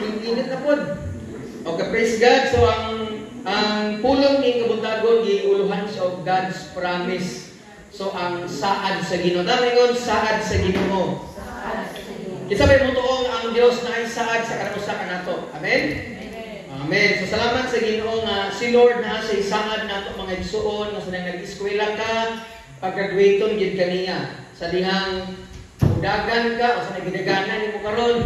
Init na pod. Okay, praise God. So ang pulong ning kabuntagon, giuluhan siya og God's promise. So ang saad sa Ginoo. Tama ingon, saad sa Ginoo. Kinsa may motuo ang Dios naay saad sa kada usa kanato? Amen. Amen. So salamat sa Ginoo nga si Lord naa sa saad nato, mga igsuon, nga sa nag-eskwela ka, pag-graduaton gid kaniya. Sa dihang mudagan ka o sa nagidaganan nimo karon,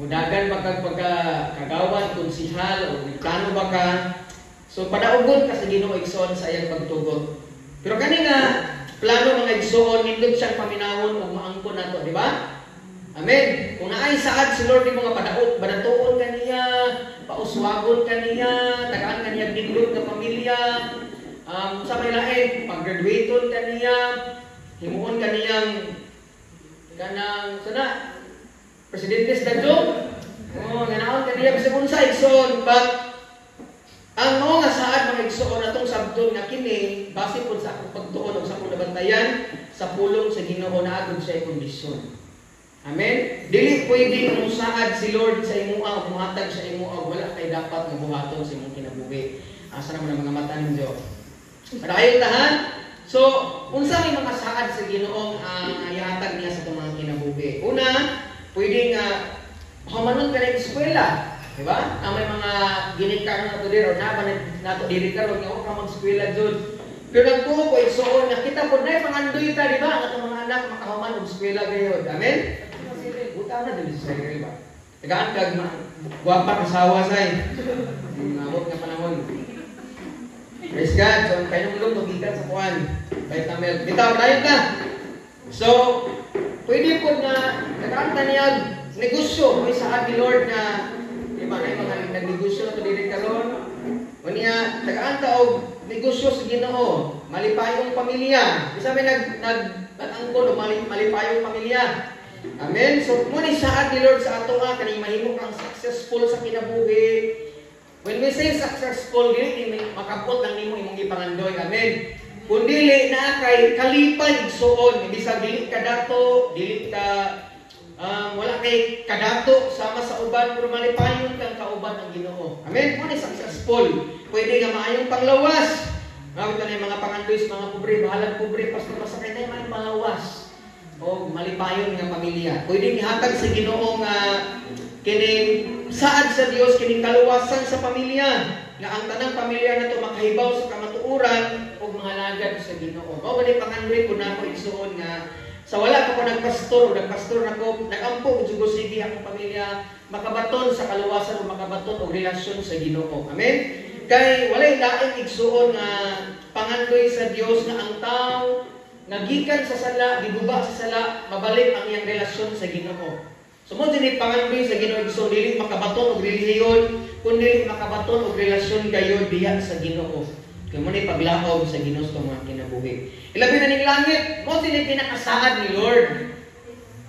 mudagan ba kag pagka kagawad, konsihal o plano ba ka? So padaugon ka sa Ginoo, igsoon, sa iyang pagtugot. Pero kani nga plano, mga igsoon, nindot siyang paminawon ug maangkon nato, di ba? Amen. Kung naay saad si Lord nimo nga padaot, badatuon ka niya, pauswagon ka niya, tagaan ka niya nindot nga pamilya, sa may lain, pag-graduaton ka niya, himuon ka niyang kanang sana presidente sa dadyo. Oh, ganaon ka niya bisag unsa, igsoon, but ang mao nga saad, mga igsoon, atong sabton nga kini base pod sa akong pagtuon ug sa akong nabantayan sa pulong sa Ginoo, naa gud siya kondisyon. Amen? Dili pwede nga musaad si Lord sa imuha o muhatag sa imuha og wala kay dapat nga buhaton sa imong kinabuhi. Asa naman ang mga mata ninyo? Padayon tahan. So, unsa may mga saad sa Ginoo ang ihatag niya sa atong mga kinabuhi? Una, pwede nga humanon ka na eskwela. Di ba? Ang may mga ginikanan nato diri or na nato diri karon nga wa ka mag-eskwela jud. Pero nagtuo ko, igsoon, nga kita pod nay pangandoy ta, di ba? Ang atong mga anak makahuman og eskwela gayod. Amen? Buta na dili sa Cyril ba? Tagaan kag gwapa kasawa say. Ngamot nga panahon. Praise God. So, ang painumdum, tugikan sa kuan. Vitamilk. Bitaw, padayon ka. So, pwede po na tagaan ta niya negosyo. May saad ni Lord na, di ba, na mga nagnegosyo na to diri karon. O niya, tagaan ta og negosyo sa Ginoo, malipayong pamilya. Isa may nag nag nag-angkon og malipayong pamilya. Amen. So, mo ni saad ni Lord sa ato nga kaning mahimo kang successful sa kinabuhi. When we say successful, dili ni makabot lang nimo imong gipangandoy. Amen. Kung dili naa kay kalipay, igsuon, bisag dili ka dato, dili ka wala kay kadato sama sa uban, pero malipayon kang kauban ang Ginoo. Amen. Mo ni successful. Pwede nga maayong panglawas. Ngawit na yung mga pangandoy sa mga pobre, bahalag pobre, pastor, basta kay nay maayong panglawas o malipayon nga pamilya. Pwede gihatag sa Ginoo nga kining saad sa Dios, kining kaluwasan sa pamilya, nga ang tanang pamilya nato makahibaw sa kamatuoran ug mga lagad sa Ginoo. Mao gani pangandoy ko nako, igsuon, nga sa wala pa ko nagpastor o nagpastor nako, nagampo jud ko sige akong pamilya makabaton sa kaluwasan o makabaton og relasyon sa Ginoo. Amen. Kay walay laing, igsuon, nga pangandoy sa Dios nga ang tao nga gikan sa sala, giguba sa sala, mabalik ang iyang relasyon sa Ginoo. So mo dinhi pangandoy sa Ginoo, igsoon, dili makabaton og relihiyon, kundi makabaton og relasyon kayo diya sa Ginoo. Kay mo ni paglaom sa Ginoo sa mga kinabuhi. Ilabi na ning langit, mo dinhi pinakasaad ni Lord.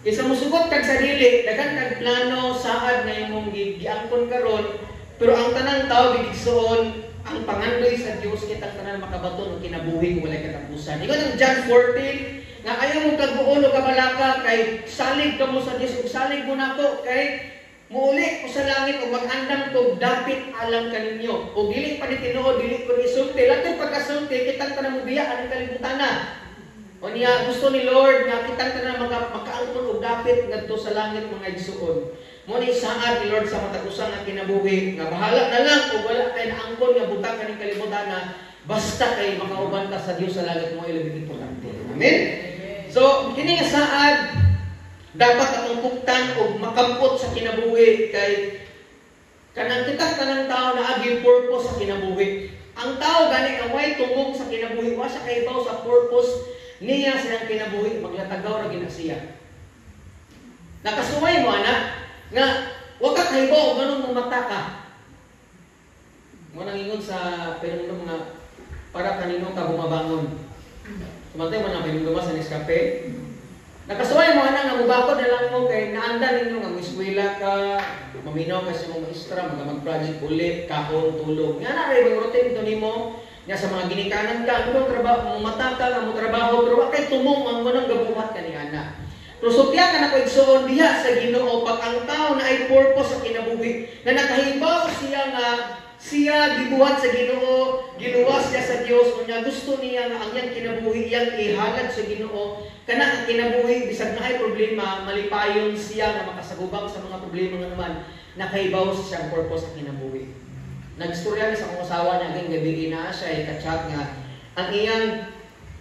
Kaysa musugot kag sa dili, daghan kag plano, saad nga imong giangkon karon, pero ang tanang tao igsoon, ang pangandoy sa Dios kitang tanan makabaton og kinabuhi kung walay katapusan. Ingon ang John 14 nga ayaw mo kaguol o kabalaka kay salig kamo sa Dios ug salig mo nako, kay muuli ko sa langit ug mag-andam kog dapit alang kaninyo. O dili pa ni tinuod, dili ko ni sulti. Lato pagkasulti, kitang tanan mo biya ang kalibutan na. O niya, gusto ni Lord nga kitang tanan makaangkon og dapit ngadto sa langit, mga igsuon. Mo ni saad ni Lord sa matag usa nga kinabuhi nga bahala na lang kung wala kay naangkon nga butang kaning kalibutan na, basta kay makauban ka sa Dios sa langit, mo ilabi importante. Amen. So kini nga saad dapat atong pugtan og makampot sa kinabuhi, kay kanang kita tanang tao na agi purpose sa kinabuhi. Ang tao gani nga way tumong sa kinabuhi, wa siya kahibaw sa purpose niya sa iyang kinabuhi, maglatagaw ra gina siya. Nakasuway mo ana nga wa ka kahibaw nganong mamata ka. Mo nang ingon sa pinumdum nga para kanino ka bumabangon. Sumantay mo na pinumdum sa Nescafe. Nakasuway mo ana nga mubakod na lang mo kay naanda ninyo nga moeskwela ka, maminaw ka sa imong maestra, mga mag-project ulit, kaon, tulog. Nga na ray bang routine to nimo? Nga sa mga ginikanan ka, ang trabaho, mata ka nga mo trabaho, pero wa kay tumong ang nganong gabuhat ka ni ana. Pero sultihan ka nako, igsoon, diha sa Ginoo, pag ang tao naay purpose sa kinabuhi, na nakahibaw siya nga siya gibuhat sa Ginoo, giluwas siya sa Dios, unya gusto niya nga ang iyang kinabuhi iyang ihalad sa Ginoo, kana ang kinabuhi, bisag naay problema, malipayon siya nga makasagubang sa mga problema nga naman nakahibaw sa siyang purpose sa kinabuhi. Nagstorya ni sa akong asawa niya aging gabi, na siya ka-chat nga ang iyang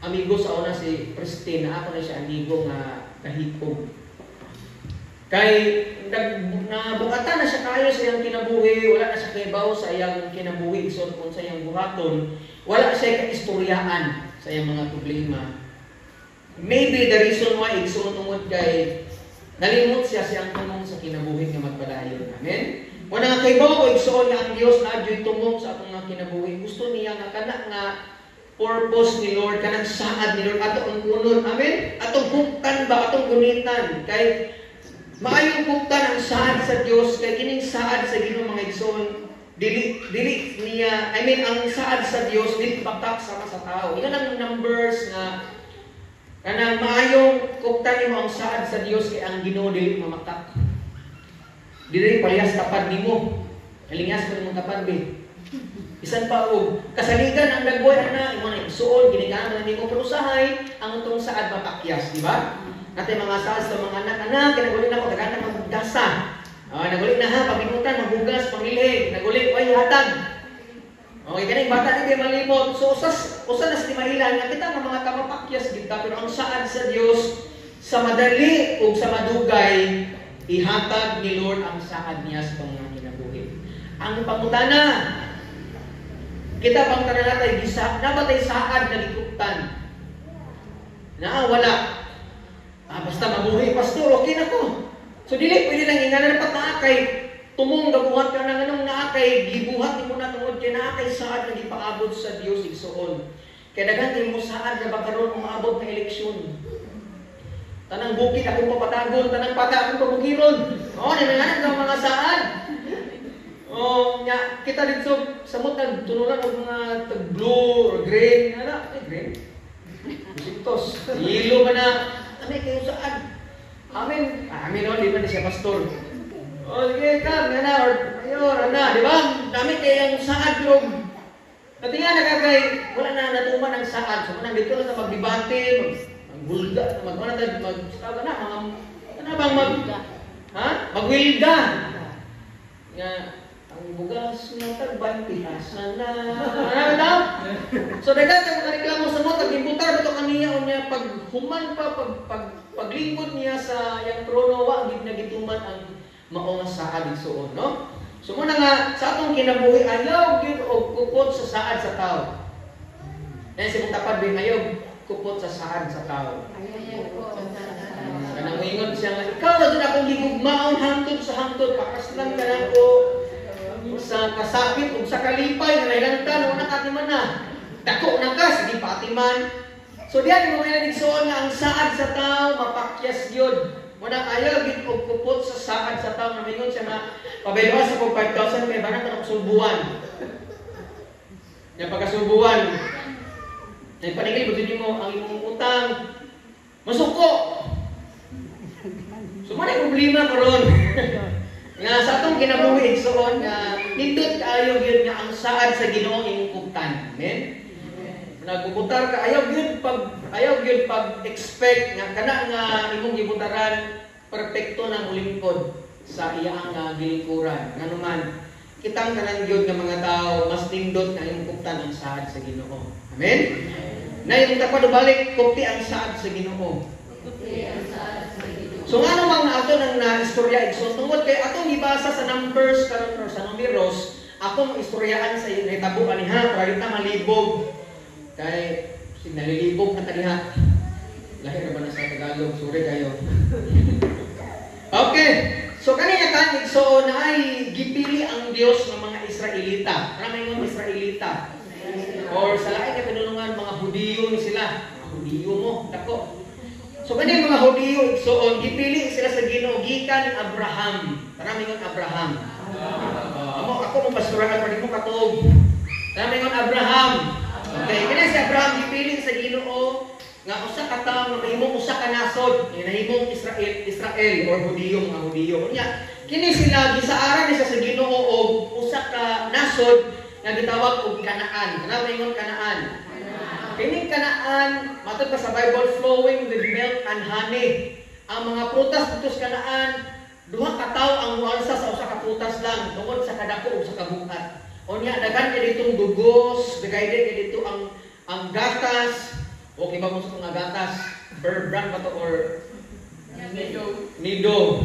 amigo sa una, si Christine, na ako na siya amigo nga kahikog. Kay nabukatan na siya kayo sa iyang kinabuhi, wala na siya kahibaw sa iyang kinabuhi, so kung sa iyang buhaton, wala siya kaistoryaan sa iyang mga problema. Maybe the reason why, igsoon, tungod kay nalimot siya siyang tumong sa kinabuhi nga magpadayon. Amen? Wala nga kahibaw ko, igsoon, nga ang Dios na adyo'y tumong sa atong mga kinabuhi. Gusto niya nga kana nga purpose ni Lord, kanang saad ni Lord, ato ang kunon. Amen? Atong kuptan ba, atong gunitan. Kay maayong kuptan ang saad sa Dios, kay kining saad sa Ginoo, mga igsoon, dili dili niya, I mean, ang saad sa Dios dili bakak sama sa tao. Ika ang Numbers nga kanang maayong kuptan nimo ang saad sa Dios kay ang Ginoo dili mamakak. Dili parehas tapad nimo. Kalingas pa nimong tapad be. Bisan pa og kasaligan ang dagboy ana imo na igsuon ginikanan nimo, pero usahay ang utong saad mapakyas, di ba? Natay mga saad sa mga anak, anak, kinaguli na ko tagaan na maggasa. Ah, naguli na ha, pabinutan, maghugas, pangilhig, naguli, way hatag. Okay, kaning bata di malimot. So usas usa na sa timahilan nga kita nga mga kamapakyas gid ta, pero ang saad sa Dios, sa madali ug sa madugay, ihatag ni Lord ang saad niya sa mga kinabuhi. Ang pangutana, kita bang tanan natay gisa na ba tay saad na gikuptan? Na wala. Ah, basta mabuhi, pastor, okay na ko. So dili pwede lang ingana, dapat naa kay tumong gabuhat ka na, nganong naa kay gibuhat nimo na tungod kay naa kay saad nga gipaabot sa Dios, igsuon. Kay daghan kay mo saad na ba karon umaabot na eleksyon. Tanang bukid akong papatagon, tanang pata akong pabukiron. Oh, nananganan ka mga saad. Oh, nya kita dito samot nagtunuran og mga tag blue or green, ana, ay green. Bisintos. Yellow man na. Ami kayo saad. Amen. Amen no, di ba ni siya pastor? Oh, sige ka, nga na, or mayor, ana, di ba? Dami kay ang saad pero natinga na kay wala na natuman ang saad. So manang dito lang na magdebate, maghulga, mag ano mag mag tawag na mga ano bang mag ha? Magwilga. Nga ang bugas nga tag 20 asa na. Ano daw? So daghan kang mga reklamo sa mo tag gimbutar ba to kaniya, unya pag human pa pag pag paglingkod niya sa yang trono, wa gid nagituman ang mao nga saad, igsuon, no? So muna nga sa atong kinabuhi, ayaw gyud og kupot sa saad sa tao. Yan si mong tapad, ayaw kupot sa saad sa tao. Kanang moingon siya nga ikaw ra jud akong gigugmaon hangtod sa hangtod, pakaslan ka nako sa kasakit ug sa kalipay nga nahilantan wala ka na. Dako na ka, sige patiman. So diyan mo may igsuon nga ang saad sa tao mapakyas gyud. Muna ayaw gid og kupot sa saad sa tao nga mingon siya nga pabaylo sa kog 5,000 kay banan ka sulbuan. Nya pagkasulbuan, ay panigil mo nimo ang imong utang. Masuko. So man ay problema karon. Nga sa atong kinabuhi, igsuon, nga nindot kaayo gyud nga ang saad sa Ginoo imong kuptan. Amen. Nagbubutar ka, ayaw gyud pag expect nga kana nga imong gibutaran perpekto na molingkod sa iyang nga gilingkuran. Nganuman kitang tanan gyud nga mga tao, mas nindot nga imong kuptan ang saad sa Ginoo. Amen. Na imong tapad balik, kupti ang saad sa Ginoo. Kupti ang saad sa Ginoo. So ngano mang ato nang na-istorya, igsoon, tungod kay atong gibasa sa Numbers karon or sa Numeros, akong istoryaan sa nahitabo ani ha, para di ta malibog. Kay sig nalilibog na ta diha. Lahi ra ba na sa Tagalog? Sorry kayo. Okay. So kani nga kan, igsoon, ay gipili ang Dios ng mga Israelita. Para may mga Israelita. Or sa lain nga pinunungan, mga Hudiyo ni sila. Mga Hudiyo mo, dako. So kani mga Hudiyo, igsoon, gipili sila sa Ginoo gikan ni Abraham. Tara mingon Abraham. Amo ako mo pastoran pa mo katuog. Tara mingon Abraham. Okay, kani si Abraham gipili sa Ginoo Nga usa ka tawo nga mahimong usa ka nasod, nga nahimong Israel, Israel or Hudiyo, mga Hudiyo. Unya, kini sila gisaaran ni sa Ginoo og usa ka nasod nga gitawag og Kanaan. Kana maingon Kanaan. Kining Kanaan, matod pa sa Bible, flowing with milk and honey. Ang mga prutas dito sa Kanaan, duha ka tawo ang mualsa sa usa ka prutas lang tungod sa kadako ug sa kabukat. Unya, daghan kay ditong dugos, daghan kay dito ang gatas. Okay ba mo sa nga gatas? Bear Brand ba to or Nido. Nido?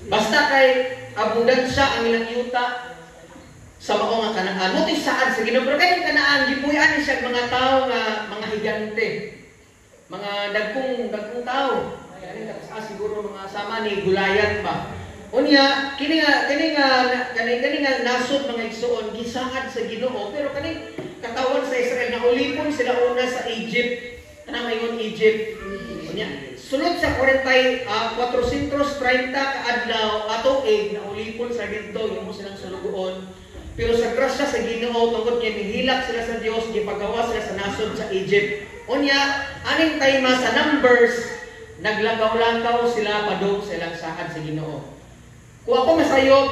Basta kay abundansya ang ilang yuta sa mao nga Kanaan. Mo saad sa Ginoo, pero kay Kanaan gipuy-an ni siya mga tawo nga mga higante. Mga dagkong dagkong tawo. Ay ani tapos siguro mga sama ni Goliath ba. Unya kini nga kani kani nga nasod, mga igsuon, gisaad sa Ginoo, pero kaning katawan sa Israel na ulipon sila una sa Egypt. Kana maingon Egypt. Unya, sulod sa 40 430 ka adlaw ato na ulipon sa didto, imo silang sulugoon. Pero sa grasya sa Ginoo, tungod kay mihilak sila sa Dios, gipagawa sila sa nasod sa Egypt. Unya, aning time sa Numbers, naglakaw-lakaw sila padung sa ilang saad sa Ginoo. Kung ako masayop,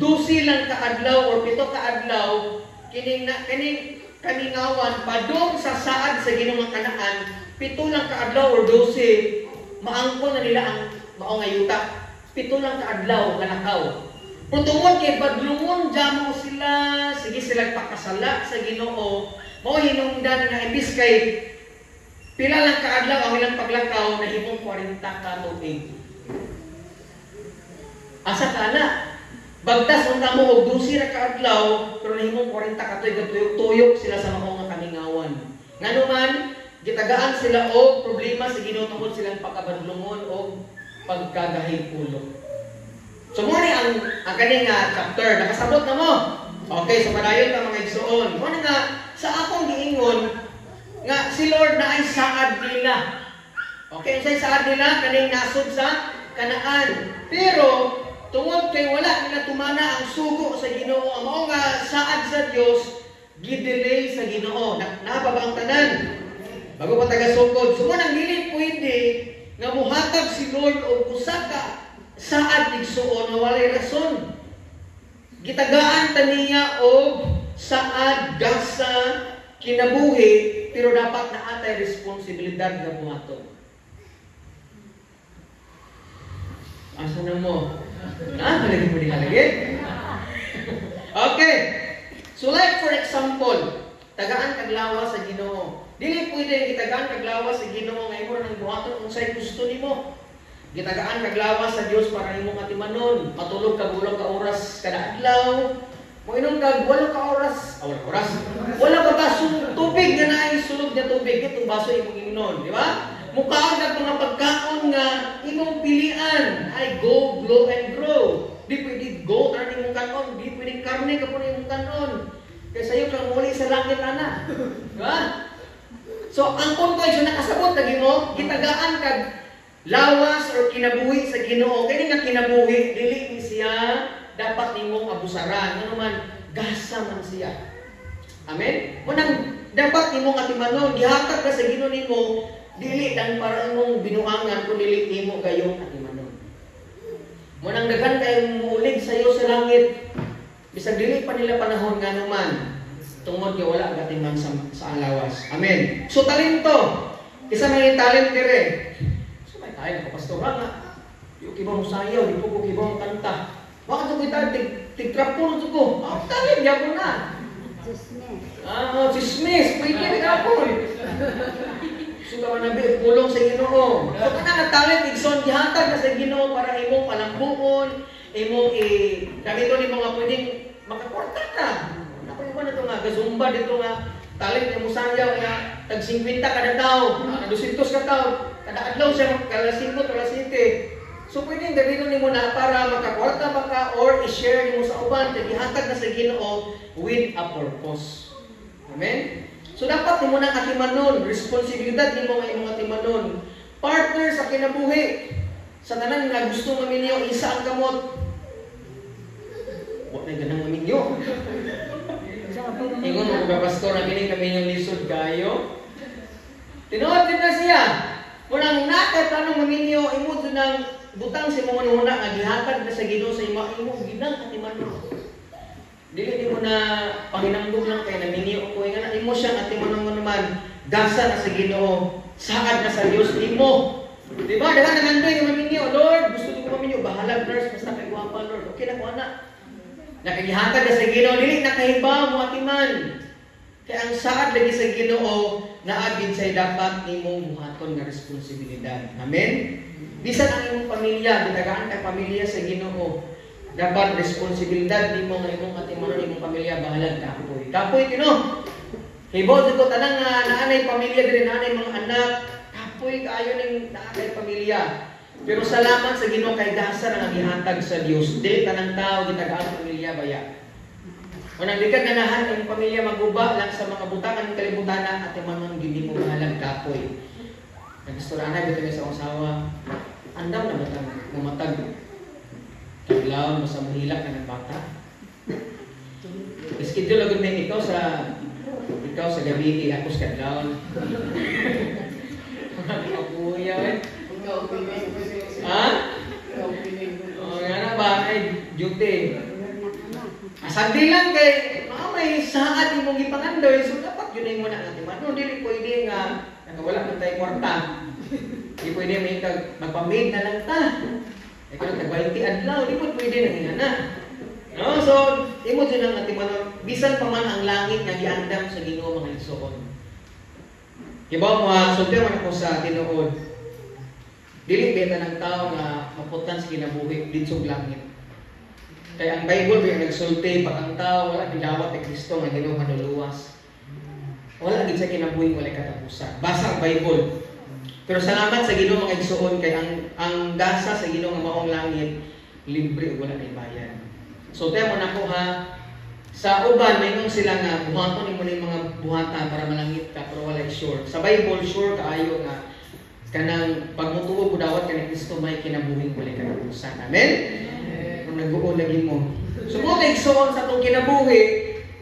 12 lang kaadlaw or 7 kaadlaw kining na kining kamingawan padung sa saad sa Ginoo nga Kanaan, 7 lang kaadlaw or 12, maangkon na nila ang mao nga yuta. 7 lang kaadlaw nga lakaw. Pero tungod kay badlungon jamo sila, sige sila pakasala sa Ginoo, mao hinungdan nga imbis kay pila lang kaadlaw ang ilang paglakaw, nahimong 40 ka tuig. Asa ka na? Bagtas unta mo og 12 ra kaadlaw, pero nahimong 40 ka tuig, tuyok-tuyok sila sa mao nga kamingawan. Ngano man, gitagaan sila og problema sa Ginoo tungod silang pagkabadlungon og pagkagahig ulo. So mo ni ang kani nga chapter, nakasabot na mo. Okay, so padayon ta, mga igsuon. Mo ni nga sa akong giingon nga si Lord na ay saad nila. Okay, unsay saad nila? Kaning nasod sa Kanaan. Pero tungod kay wala nila tumana ang sugo sa Ginoo, ang mao nga saad sa Dios, gidelay sa Ginoo. Na, naa pa ba ang tanan? Bago pa taga-sukod. So mo nang dili pwede nga muhatag si Lord og usa ka saad, igsuon, nga walay rason. Gitagaan ta niya og saad, gasa, kinabuhi, pero dapat naa tay responsibilidad nga buhaton. Asa na mo? Na, malagi mo di halagi? Okay. So like for example, tagaan kag lawas sa Ginoo. Dili pwede gitagaan kag lawas sa Ginoo nga imo ra nang buhaton unsay gusto nimo. Gitagaan kag lawas sa Dios para imong atimanon. Matulog kag 8 ka oras kada adlaw. Moinom kag 8 ka oras, ah, 8 oras. Wala ka baso tubig nga naay sulod nga tubig, itong baso imong imnon, di ba? Mukaon kag mga pagkaon nga imong pilian ay go, glow and grow. Di pwede go tanan imong kanon, di pwede karne ka pud imong kanon. Kay sayo kang muli sa langit ana. Di ba? So ang punto ay so nakasabot lagi mo, gitagaan kag lawas or kinabuhi sa Ginoo. Kini nga kinabuhi dili ni siya dapat nimong abusaran. Ngano man, gasa man siya. Amen? Munang dapat nimong atimanon, gihatag ka sa Ginoo nimo, dili lang para imong binuangan kun dili nimo gayong atimanon. Munang daghan kayong muulig sayo sa langit, bisag dili pa nila panahon, ngano man, tungod kay wala gatiman sa lawas. Amen. So talento, isa man yung talent dire. So may talent ko pastor nga. Di ko kibaw sayaw, di ko kibaw kanta. Wa ka ko talent, tig trapon ko. Ah, talent gyapon na. Ah, oh, chismis, pwede gapon. So ka na pulong sa Ginoo. So kana nga talent, igsoon, gihatag na sa Ginoo para imong palambuon, imong i gamiton nimo nga pwedeng makakwarta ka. Ako na to nga gazumba dito nga talent nimo sayaw nga tag 50 kada tawo, 200 ka tawo, kada adlaw siya kada 5 kada 7. So pwedeng gamiton nimo na para makakwarta ba ka or i-share nimo sa uban kay gihatag na sa Ginoo with a purpose. Amen. So dapat nimo nang atimanon, responsibilidad nimo nga imong atimanon. Partner sa kinabuhi. Sa tanan nga gusto maminyo, isa ang kamot. Wa na ganang maminyo. Ingon mo ka pastor, na kini kami yung lisod kayo. Tinuod jud na siya. Munang naka tanong maminyo, imo jud nang butang sa imong hunahuna nga gihatag na sa Ginoo sa imo, imo ginang atimanon. Dili nimo na panghinambog lang kay naminyo ko nga imo siyang atimanon naman, gasa na sa Ginoo, saad na sa Dios nimo. Di ba? Daghan nangandoy nga maminyo, "Lord, gusto ko maminyo, bahalag nurse, basta kay gwapa, Lord." Okay na ko ana. Nakagihatag na sa Ginoo, dili nakahibaw mo atiman. Kaya ang saad lagi sa Ginoo naagid say dapat nimong buhaton nga responsibilidad. Amen. Bisan ang imong pamilya, gitagaan kay pamilya sa Ginoo. Dapat responsibilidad nimo nga imong atimanon imong pamilya, bahalag kapoy. Kapoy kino. Hibaw ko tanang nga naanay pamilya diri, naanay mga anak, kapoy kaayo ning naa kay pamilya. Pero salamat sa Ginoo kay gasa na nga gihatag sa Dios. Dili tanang tao gitagaan pamilya baya. Unang di ka ganahan ang pamilya maguba lang sa mga butangan ng kalibutan, at atimanon gid mo bahalag kapoy. Nagistorana bitaw sa asawa. Andam na batang mumatag. Kadlaw mo sa muhilak na ng bata. Schedule agad may ikaw sa gabi, ako sa kadlaw. Mga eh. Ha? Oh, nga na ba? Ay, duty. Asandi lang kay mga may saad imong gipangandoy, so dapat yun ay muna nga atimanon. Dili pwede nga nakawala man tayo kwarta. Di pwede may kag magpamid na lang ta. Ay kuno tag 20 adlaw, di po pwede na nga na. No, so imo jud ang atimanon bisan pa man ang langit nga giandam sa Ginoo, mga igsoon. Hibaw mo ha, sulti man ako sa tinuod. Dili beta ng tao nga maputan sa kinabuhi ditsog langit. Kaya ang Bible ba nagsulti pag ang tao wala gidawat ni Kristo nga Ginoo manluluwas, wala gid sa kinabuhi, wala katapusan. Basa ang Bible. Pero salamat sa Ginoo, mga igsoon, kay ang gasa sa Ginoo nga maong langit libre ug wala nay bayad. So tayo mo nako ha, sa uban maingon sila nga buhaton nimo ning mga buhata para malangit ka, pero wala sure. Sa Bible sure kaayo nga kanang pagmutuo ko dawat ka ni Kristo may kinabuhing walay katapusan. Amen. Kung nag-uon lagi mo. So mo kay igsoon, sa atong kinabuhi,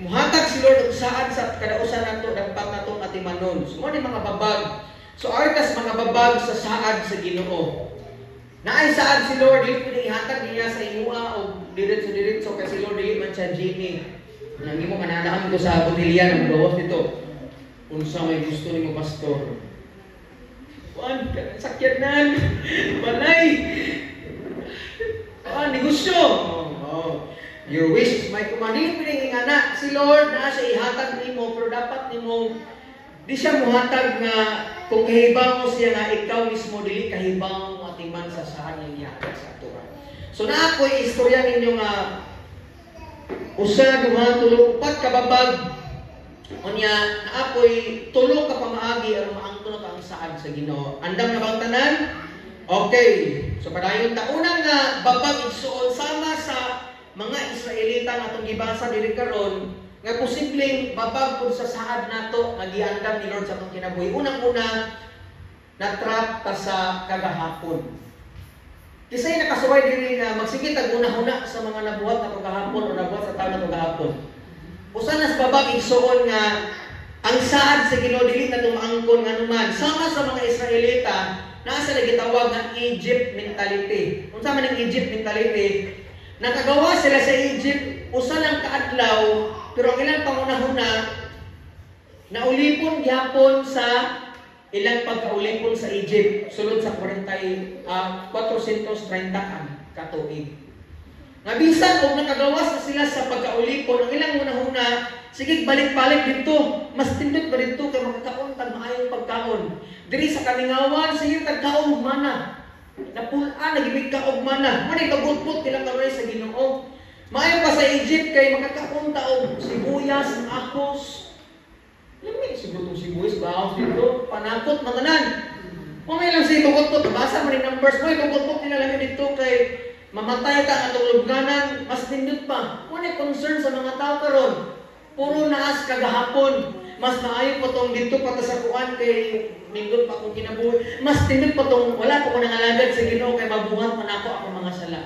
muhatag si Lord og saad sa kadausan nato, dapat natong atimanon. So mo ni mga babag. So artas mga babag sa saad sa Ginoo. Naay saad si Lord, dili pwede ihatag niya sa imuha o diretso-diretso kay si Lord dili man siya genie. Nang imo kananaan ko sa botilya ng gawas dito. "Unsa may gusto nimo, pastor?" "Kuan, sakyanan, balay. Kuan, negosyo." Oh. "Your wish is my command." Dili pwede nga na si Lord na siya ihatag nimo, pero dapat nimo di siya muhatag nga kung kahibaw mo siya nga ikaw mismo dili kahibaw mo atiman sa saan niyang gihatag sa ato. So naa ko'y istorya ninyo nga usa, duha, tulo, upat ka babag. Unya, naa ko'y tulo ka pamaagi aron maangkon nato ang saad sa Ginoo. Andam na bang tanan? Okay. So padayon ta. Unang nga babag, igsuon, sama sa mga Israelita nga atong gibasa diri karon nga posibleng babag pud sa saad nato nga giandam ni Lord sa atong kinabuhi. Unang-una, na-trap ta sa kagahapon. Kisay nakasuway diri nga magsige tag una-una sa mga nabuhat nato gahapon o nabuhat sa tawo nato gahapon? Usa nas babag, igsuon, nga ang saad sa Ginoo dili na tumaangkon nganuman. Sama sa mga Israelita, naa sa gitawag nga Egypt mentality. Unsa man ang Egypt mentality? Nakagawa sila sa Egypt usa lang kaadlaw, pero ang ilang pangunahuna naulipon gyapon sa ilang pagkaulipon sa Egypt sulod sa 40 430 ka katuig. Nga bisan og nakagawas na sila sa pagkaulipon, ang ilang hunahuna, sige balik-balik dito, mas tindot ba dito kay makakaon tag maayong pagkaon. Diri sa kamingawan, sige tagkaon og mana. Napul-an nagibig ka og mana. Mo ni pagutpot nila karon sa Ginoo. Maayo pa sa Egypt kay makakaon ta og sibuyas, ahos. Lami siguro tong sibuyas ba ahos dito, panakot matanan. Mo may lang si pagutpot, basa man ni Numbers, mo pagutpot nila lami dito kay mamatay ta atong lubnganan, mas nindot pa. Mo ni concern sa mga tao karon. Puro naas kagahapon. Mas maayo pa tong dito pa ta sa kuan kay nindot pa akong kinabuhi. Mas nindot pa tong wala pa ko nangalagad sa Ginoo kay mabuhat man ako akong mga sala.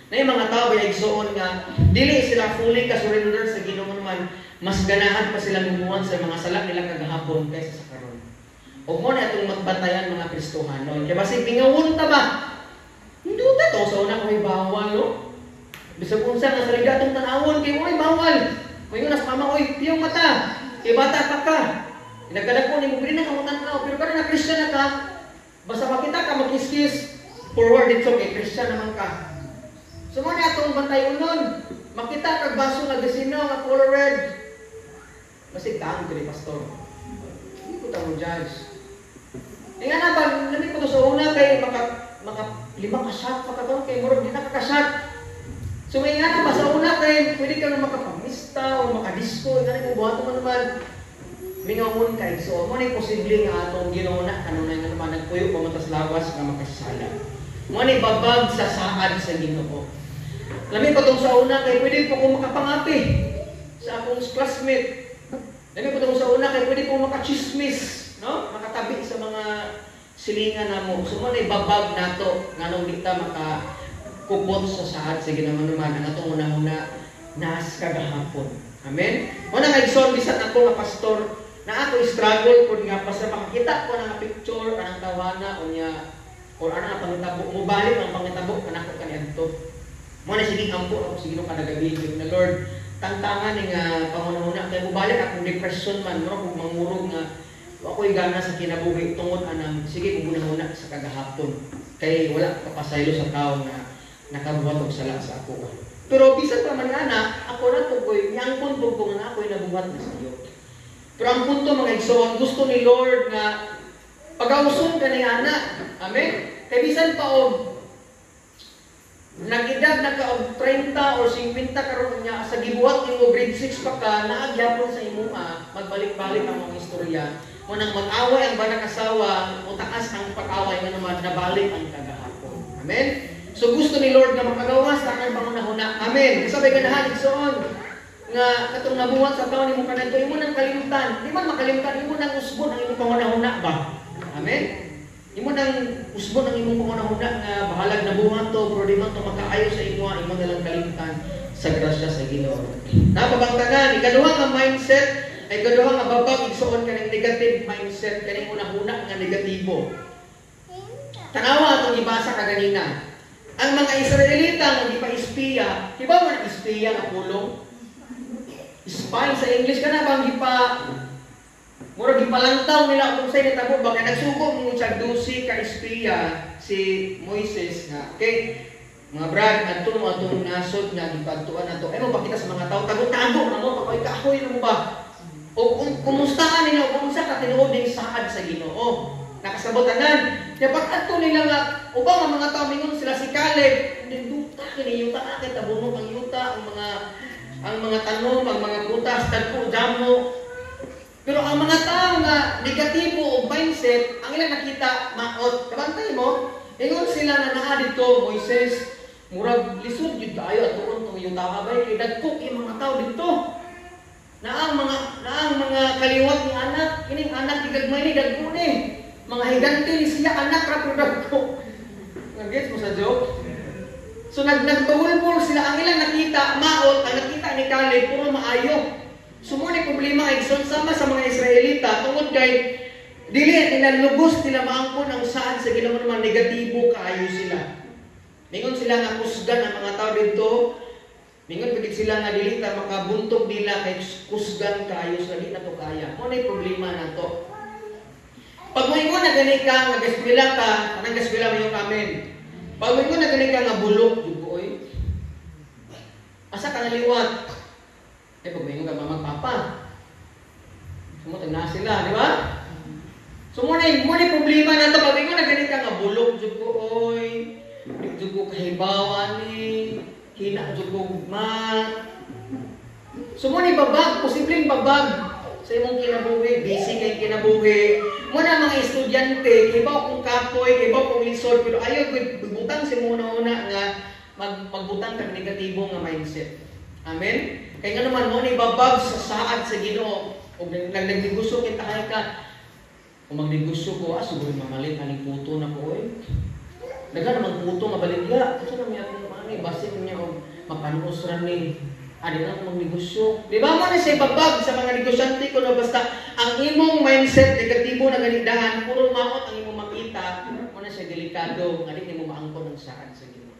Na yung mga tao ba igsuon nga dili sila fully ka surrender sa Ginoo man, mas ganahan pa sila mumuhat sa mga sala nila kagahapon kaysa sa karon. Ug mo na atong magbantayan, mga Kristohanon. Kay basig mingawon ta ba? Hindi ta to sa una kay bawal, no? Bisag unsa nga salida atong tan-awon kay mo bawal. Moingon nas mama, "Oy, piyong mata. Kay bata pa ka." Nagkadako nimo pwede na kang tan-aw, pero karon na Christian na ka, basta makita ka magkiskis, forward dito kay Christian naman ka. So mo na atong bantay-unon. Makita kag baso nga gasinaw nga color red. Basig taang ni pastor. Hindi ko ta mo judge. Eh nga na ba, lami ko to sa una kay maka lima ka shot pa ka to, kay murag di na ka ka-shot. So may nga na ba sa una kay pwede kang makapamista o makadisco, nga na buhaton mo naman. Mingawon ka, so mo ni posible nga atong Ginoo na kanunay nga naman nagpuyo pa man tas lawas nga makasala. Mo ni babag sa saad sa Ginoo. Lami pa tong sa una kay pwede po ko makapangapi sa akong classmate. Lami pa tong sa una kay pwede po makachismis, no? Makatabi sa mga silingan namo. So mo ni babag nato nganong di ta maka kupot sa saad sa Ginoo naman ang atong una-una nas kagahapon. Amen. Mo na nga igsoon, bisan ako nga pastor na ako struggle pud nga basta makakita ko na nga picture kanang tawana unya or ana nga pangitabo, mo balik ang pangitabo kanako kaniadto. Mo na sige ampo ako sige no kada gabi na, "Lord, tangtangan ni nga pangunahuna kay mo balik akong depression man, mura kog mangurog nga wa ko'y gana sa kinabuhi tungod anang sige kog hunahuna sa kagahapon," kay wala ka pasaylo sa tawo nga nakabuhat og sala sa ako. Pero bisan pa man ana, ako na to ko'y miangkon pud ko nga ako'y nabuhat na sa iyo. Pero ang punto, mga igsoon, gusto ni Lord nga pagauson ka ni ana. Amen? Kay bisan pa og nag-edad na ka og 30 or 50 karon niya sa gibuhat nimo grade 6 pa ka, naa gyapon sa imuha, magbalik-balik ang mga istorya mo nang mag-away ang banag asawa, mo taas ang pag-away nga naman nabalik ang kagahapon. Amen. So gusto ni Lord nga makagawas sa kanang pangunahuna. Amen. Kasabay ganahan, igsoon, nga katong nabuhat sa taon nimo kanadto, imo nang kalimtan. Di man makalimtan, imo nang usbon ang imong pangunahuna ba. Amen. Imo nang usbon ang imong pangunahuna nga bahalag nabuhat to, pero di man to makaayo sa imo, imo na lang kalimtan sa grasya sa Ginoo. Napabangtanan, ikaduha nga mindset ay ikaduha nga babag, igsoon, kaning negative mindset, kaning hunahuna nga negatibo. Tanawa atong gibasa kaganina. Ang mga Israelita nga gipa-espiya, hibaw mo na espiya nga pulong? Spy sa English, kana bang gipa murag gipalantaw nila kung say nitabo ba, kay nagsugo mo sa 12 ka espiya si Moises nga, "Okay, mga brad, adto mo atong nasod nga gipadtuan nato." Ay mo pakita sa mga tao, tago-tago na mo, pakoy kahoy na mo ba? O kung kumustahan ninyo kung unsa ka tinuod ning saad sa Ginoo. Nakasabotanan. Kaya pag adto nila nga ubang ang mga tao, mingon sila, si Caleb, "Yuta kini, yuta kay tabunok ang yuta, ang mga tanom, ang mga prutas, dagko damo." Pero ang mga tao nga negatibo o mindset, ang ilang nakita maot. Kabantay mo, ingon sila nga naa dito, "Moises, murag lisod gyud kaayo atuon tong yuta bay kay dagko kay mga tao dito. Naa ang mga kaliwat ni Anak, kining anak gigagmay ni dagko ni. Mga higante ni siya, anak ra pero dagko." Nag-gets mo sa joke? So nagbawulbol sila, ang ilang nakita maot, ang nakita ni Caleb puro maayo. So mo ni problema ay sama sa mga Israelita tungod kay dili nila lugos nila maangkon ang saad sa Ginoo naman, negatibo kaayo sila. Mingon sila nga kusgan ang mga tao didto. Mingon pagid sila nga dili ta makabuntog nila kay kusgan kaayo sa di na to kaya. Mo na problema nato. Pag moingon na gani ka nga gaskwela ka, anang gaskwela mo yung amen. Pag moingon na gani ka nga bulok jud ko oy. Asa ka naliwat? Eh, pag moingon ka mama, papa. Sumutag na sila, di ba? So mo na problema nato pag moingon na gani ka nga bulok jud ko oy. Di jud ko kahibawan ni, hina jud ko mat. So mo ni babag, posibleng babag sa imong kinabuhi, busy kay kinabuhi. Mo na mga estudyante, kibaw kung kapoy, kibaw kung lisod, pero ayaw gud butang sa imong una nga magbutang kag negatibo nga mindset. Amen? Kay nga naman mo ni babag sa saad sa Ginoo ug nagnegosyo kita kay ka. Kung magnegosyo ko, siguro mamalit aning puto na ko oy. Daghan naman puto nga baligya. Unsa na may akong ani, basin niya og mapanuos ra ni. Ano na akong magnegosyo. Di ba mo na siya babag sa mga negosyante ko no, basta ang imong mindset negatibo na ganidaan, puro maot ang imong makita, mo na siya delikado, nga di nimo maangkon ang saad sa Ginoo.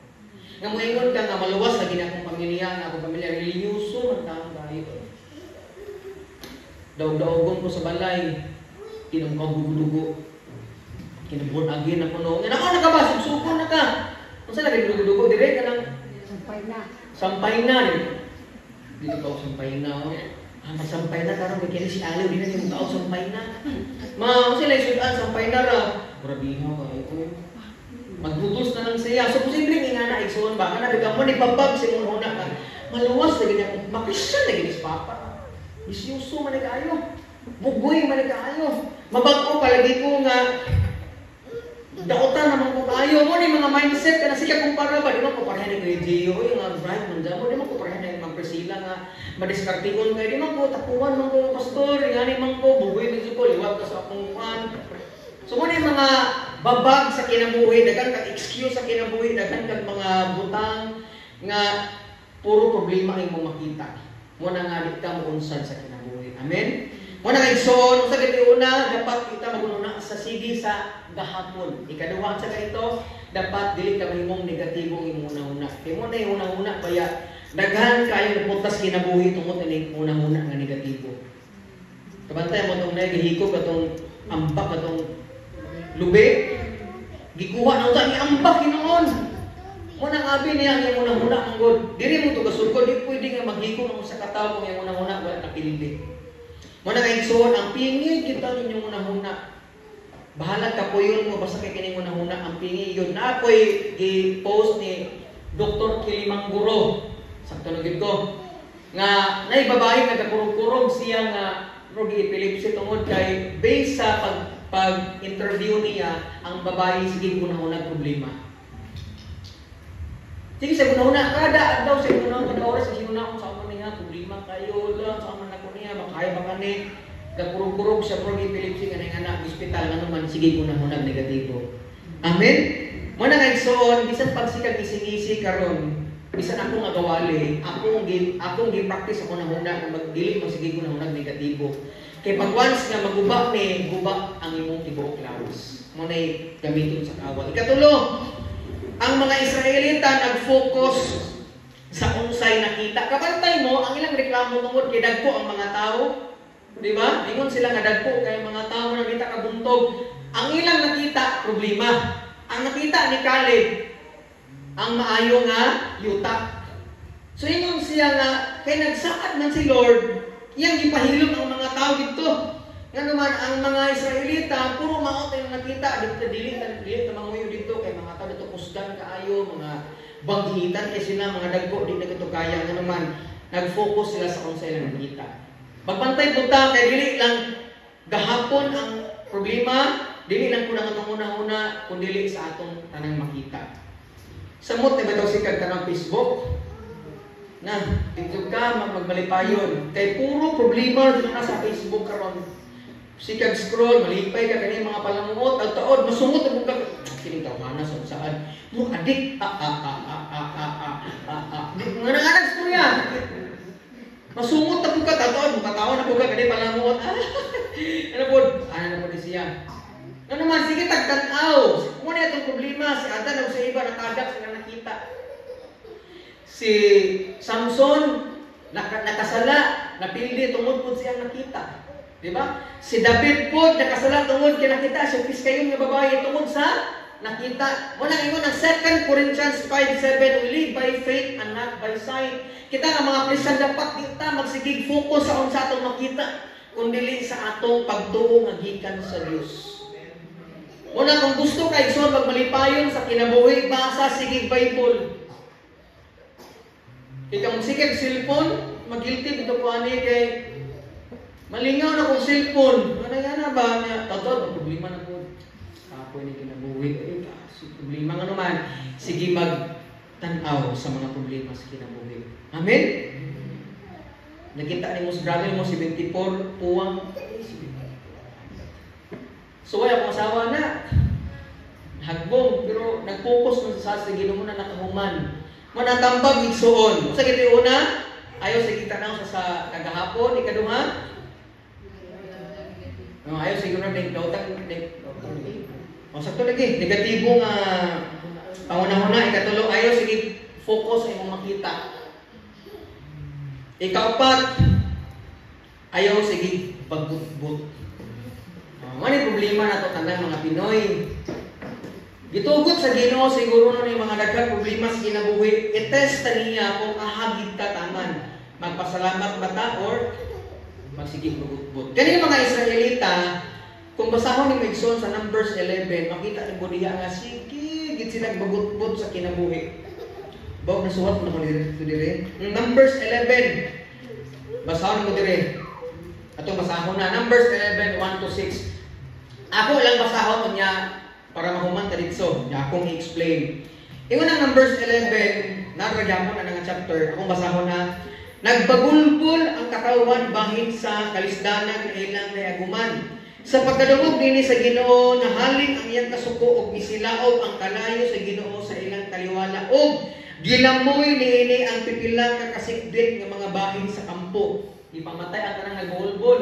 Nga moingon ka nga maluwas lagi na akong pamilya, nga akong pamilya relihiyoso man taong kayo. Daog-daogon ko sa balay, kinong dugo-dugo. Kinabuon agin na kuno. Nga nako na ka ba, sugsugon na ka. Unsa na kay dugo-dugo dire ka nang Sampay na. Sampay na. Dito ka sampay na. Oh. Ah, magsampay na karon kay kini si Aliw di na nimo kao sampay na. Ma, unsa lay sudan sampay na ra. Grabe ha kay ko. Magbutos na lang siya. So posible nga na igsuon ba kana bigyan mo ni babag sa imong huna ka. Maluwas lagi niya makristiyan lagi ni papa. Misyuso man kaayo. Bugoy man kaayo. Mabag-o palagi ko nga daotan naman ko kaayo mo ni mga mindset kana siya kumpara ba di man ko pareha ni Gio yung nga bright man mo di man ko pareha ni Ma'am Priscilla nga madiskartikon kay di man ko tapuan man ko pastor ngani man ko bugoy man ko liwat ka sa akong kuan. So mo ni mga babag sa kinabuhi, daghan kag excuse sa kinabuhi, daghan kag mga butang nga puro problema ang imong makita. Mo na nga di ka muunsad sa kinabuhi. Amen. Mo na kay igsoon sa gati una dapat kita magununa sa sige sa gahapon. Ikaduha sa kaito, dapat dili ka mahimong negatibo ang imong una-una. Kay mo na yung una-una baya daghan kayo napuntas kinabuhi tungod ini una-una nga negatibo. Kabantay mo tong nay gihikog atong ambak atong lubi. Gikuha na unta ni ambak hinuon. Mo nang abi niya ang imong una-una ang God. Diri mo to kasulgod, di pwede nga maghikog ang usa ka tawo kung imong una-una wala napildi. Mo na kay igsoon ang pingi kita ninyong una-una. Bahala ka puyon mo basta kay kining una-una ang pingi yun. Na ako'y gi-post ni Dr. Kilimanguro. Sakto na gid ko. Nga nay babae nga nagakurog-kurog siya nga rogi epilepsy tungod kay based sa pag interview niya ang babae sige una-una problema. Sige sa una-una kada adlaw sa una kada oras sa una sa amo niya problema kayo lang sa amo nako niya makaya ba kani nagkurog-kurog siya prog epilepsy nga anak ospital nga naman sige una-una negatibo. Amen. Mo na kay igsoon bisan pagsikag gising-gisi karon bisan ako nga gawali akong gi practice ako na huna nga magdili mo sige una-una negatibo. Kay pag once nga maguba ni guba ang imong tibuok lawas. Mo nay gamiton sa kaaway. Ikatulo, ang mga Israelita nag-focus sa unsay nakita. Kabantay mo ang ilang reklamo tungod kay dagko ang mga tao. Di ba? Ingon sila nga dagko kay mga tao na kita kabuntog. Ang ilang nakita problema. Ang nakita ni Caleb ang maayo nga yuta. So ingon siya nga kay nagsaad man si Lord, iyang gipahilom ang mga tao didto. Nga naman ang mga Israelita puro maot ang nakita didto dili dili ta manguyo didto kay mga tao didto kusgan kaayo, mga banghitan kay sila, mga dagko di na kito kaya. Nga naman nag-focus sila sa unsay ilang nakita. Magbantay pud ta kay dili lang gahapon ang problema, dili lang kun ang atong una-una kun dili sa atong tanang makita. Samot na ba daw sikag tanang Facebook? Na, dito ka magmalipayon. Kay puro problema dito na sa Facebook karon. Sikag scroll, malipay ka kani mga palamuot, tagtaod, masungot ang ka. Kining tawhana sa saan. Mo adik a a a a a a a a a. Nga na nga storya. Masungot na po ka, tataon, mukatawa na po ka, kani palamuot. Ano po? Ano na po di siya? Ano naman, sige tagtanaw. Muna itong problema, si Adan o sa iba, nakadak sila nakita. Si Samson, nakasala, napildi, tungod po siyang nakita. Di ba? Si David po, nakasala, tungod kinakita, siya piskayon nga babae, tungod sa nakita. Muna ingon ang 2 Corinthians 5:7, we live by faith and not by sight. Kita nga mga Kristiyan dapat kita magsigig focus sa unsa atong makita, kun dili sa atong pagtuo nga gikan sa Dios. Una kung gusto kay igsoon magmalipayon sa kinabuhi, basa sige Bible. Kay kung sige cellphone, magilty bitaw ko ani kay malingaw na kong cellphone. Ano nga na ba niya? Totoo, problema na po. Ako ni kinabuhi. Ay, si problema nga naman. Sige magtan-aw sa mga problema sa kinabuhi. Amen? Nakita ni mo sa gravel mo, 74 puwang. So, ay, akong asawa na. Hagbong, pero nag-focus man sa sa Ginoo na nakahuman. Manatambag igsuon. Sa giti una, Ayaw sige tanaw sa kagahapon. Ikaduha, no, ayaw siguro ning daotang ning. O, sakto lagi, negatibo nga pangunahuna. Ikatulo, ayaw sige focus sa imong makita. Ikaupat, ayaw sige pagbutbut. Oh, man problema nato tanang mga Pinoy. Gitugot sa Ginoo siguro no ni mga daghang problema sa kinabuhi. I-test ta niya kung ahagid ta taman. Magpasalamat ba ta or magsige magbutbut? Kani mga Israelita, kung basahon ni igsoon sa Numbers 11, makita ni diha nga sige gid sila bagutbot sa kinabuhi. Bawag nasuwat mo na ko diri dire. Numbers 11. Basahon mo dire. Atong basahon na Numbers 11, 1 to 6. Ako lang basahon niya para mahuman ta didto. Nya akong i-explain. Ingon ang Numbers 11, naragyapon na nga chapter, akong basahon na. Nagbagulbol ang katawan bahin sa kalisdanan nga ilang naaguman. Sa pagkadungog nini sa Ginoo, nahaling ang iyang kasuko ug misilaob ang kalayo sa Ginoo sa ilang taliwala ug gilamoy niini ang pipila ka kasikbit nga mga bahin sa kampo. Ipamatay ang tanang nagbulbol.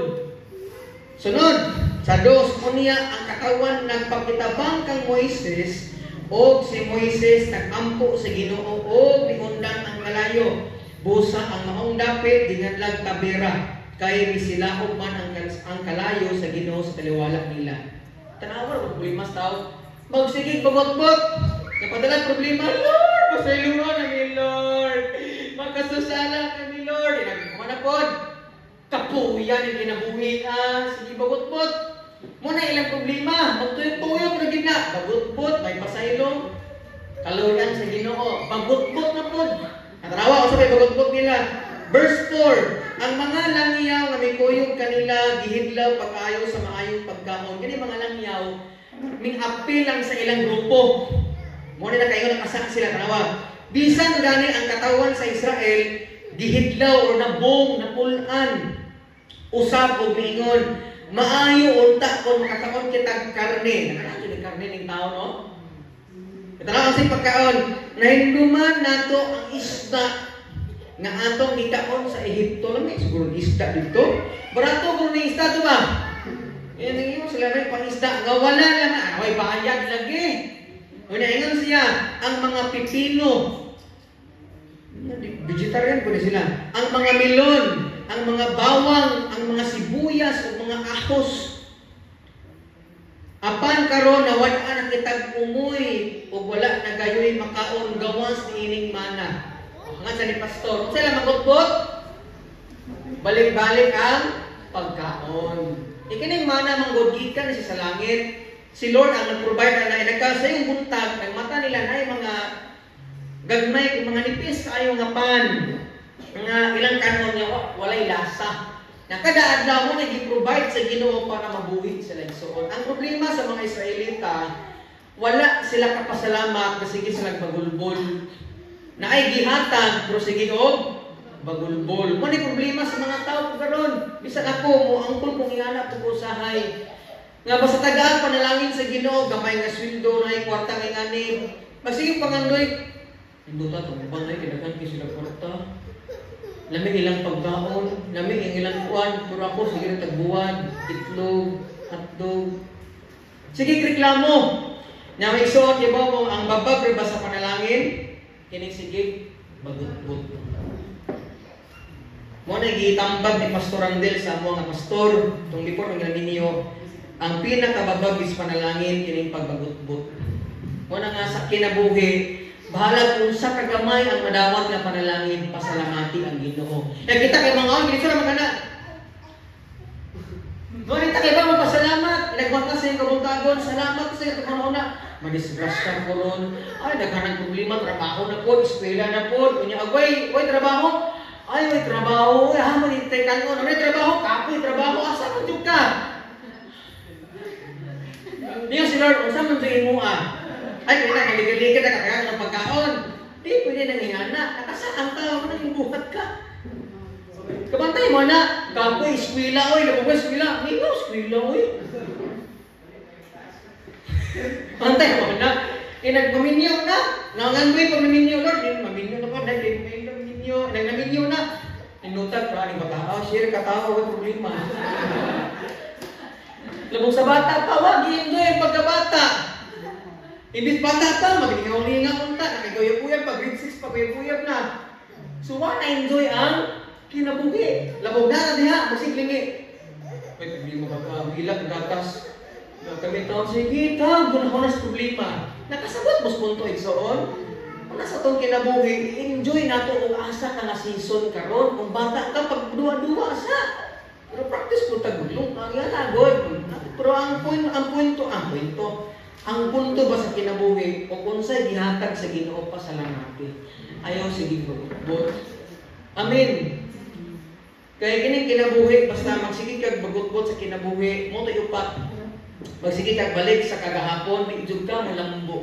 Sunod, sa 2, unya ang katawan nagpakitabang kang Moises og si Moises nagampo sa Ginoo og miundang ang kalayo. Busa ang maong dapit gingadlag Tabera kay misilaob man ang kalayo sa Ginoo sa taliwala nila. Tanawa ra problema sa tao. Magsigig bagotbot. Napadala problema, "Lord, pasayloa na mi, Lord. Makasusala kami, Lord." Inag na pod. Kapuya ni kinabuhi ah, sige bagotbot. Mo na ilang problema, magtuyok-tuyok na gid na. Bagotbot, may pasaylo. Kaluyan sa Ginoo, bagotbot na pod. Natanawa ko sa may bagotbot nila. Verse 4, ang mga langyaw nga mikuyog kanila gihidlaw pag-ayo sa maayong pagkaon. Kini mga langyaw ming apil lang sa ilang grupo. Mo na kayo nakasa sila, tanawa. Bisan gani ang katawan sa Israel gihidlaw or nabong napulan. Usab og miingon, "Maayo unta kung makakaon kitag karne." Nakakaon ni karne ning tao, no? Tanawa kasi pagkaon, nahinduman nato ang isda nga atong gikaon sa Ehipto. Lami siguro isda dito. Barato kung ni isda to ba? Yan ang imo sila rin pang isda nga wala lang, ah, way bayad lagi. Una ingon siya, ang mga pipino, vegetarian po sila. Ang mga melon, ang mga bawang, ang mga sibuyas, ug mga ahos. Apan karon nawad na kitag umoy ug wala na gayoy makaon gawas niining mana. Nga sa ni pastor, unsa lang magutbot? Balik-balik ang pagkaon. Ikining mana manggod gikan siya sa langit. Si Lord ang nag-provide na nagka sa iyong buntag, nagmata nila na mga gagmay kung mga nipis kaayo nga pan. Nga ilang kanon niya walay lasa. Na kada adlaw mo nag-provide sa Ginoo para mabuhi sila igsoon. Ang problema sa mga Israelita, wala sila kapasalamat kasi sige sila bagulbol. Na ay gihatag pero sige og bagulbol. Mo ni problema sa mga tao karon. Bisan ako mo angkol kong ingana ko usahay. Nga basta tagaan panalangin sa Ginoo, gamay nga sweldo na kwarta nga ingani. Magsige pangandoy. Indota tong ay kidaghan kay sila kwarta. Lami ilang pagkaon, lami ang ilang kuan, pero ako sige ra tagbuwan, itlog, hotdog. Sige reklamo. Nya may igsoon di ba mo ang babag ra ba sa panalangin? Kining sige bagutbot. Mo na gitambag ni Pastor Randel sa amo nga pastor tung before ng ninyo, ang pinakababag is panalangin kining pagbagutbot. Mo na nga sa kinabuhi, bahalag unsa kagamay ang madawat nga panalangin, pasalamati ang Ginoo. Kaya kita kay mga on, dili sila magana. Ngunit kay ba magpasalamat, nagmata sa iyong kabuntagon, salamat sa iyong panahon na madisgrasya ko ron. Ay, daghan problema, trabaho na po, eskwela na po, unya agway, way trabaho. Ay, way trabaho, ay, ha, manintay ka ko, may trabaho, kapoy, trabaho, asa man jud ka? Niyo si Lord, unsa man jud imo ah? Ay, kaya na, maligid-ligid na katagan ng pagkaon. Di pwede nang ingana. Nakasaan tao, nang buhat ka. Kabantay mo na, kapoy, eskwela, oy, labog eskwela. Mingaw, eskwela, oy. Bantay mo na. Eh, nagmaminyo na. Nangandoy pag naminyo, Lord. Di, maminyo na po, dahil di, maminyo. Nagnaminyo na. Naghinugnutan pa ni bata. Oh, share ka tao, way problema. Labong sa bata pa, wag i-enjoy ang pagkabata. Imbis bata pa, maglingaw-lingaw unta, nakiguyab-uyab pa, grade 6 pa, guyab-uyab na. So, wa na enjoy ang kinabuhi. Labog na na diha, masiglingi. May problema ka pa, hilak, gatas. Kami taon, sige, tag, gunahon na sa problema. Nakasabot mo sa punto, igsoon. Una sa tong kinabuhi, enjoy nato og asa ka nga season karon. Kung bata ka, pag duwa-duwa sa. Pero practice po tagulong, ang yan, good. Pero ang point, ang punto, ang punto, ang punto ba sa kinabuhi, o kung unsay gihatag sa Ginoo pa sa lamati. Ayaw sige bagot. Amen. Kaya kining kinabuhi, basta magsige kag bagutbot sa kinabuhi, mo to upat. Magsige kag balik sa kagahapon, di jud ka mo lambo.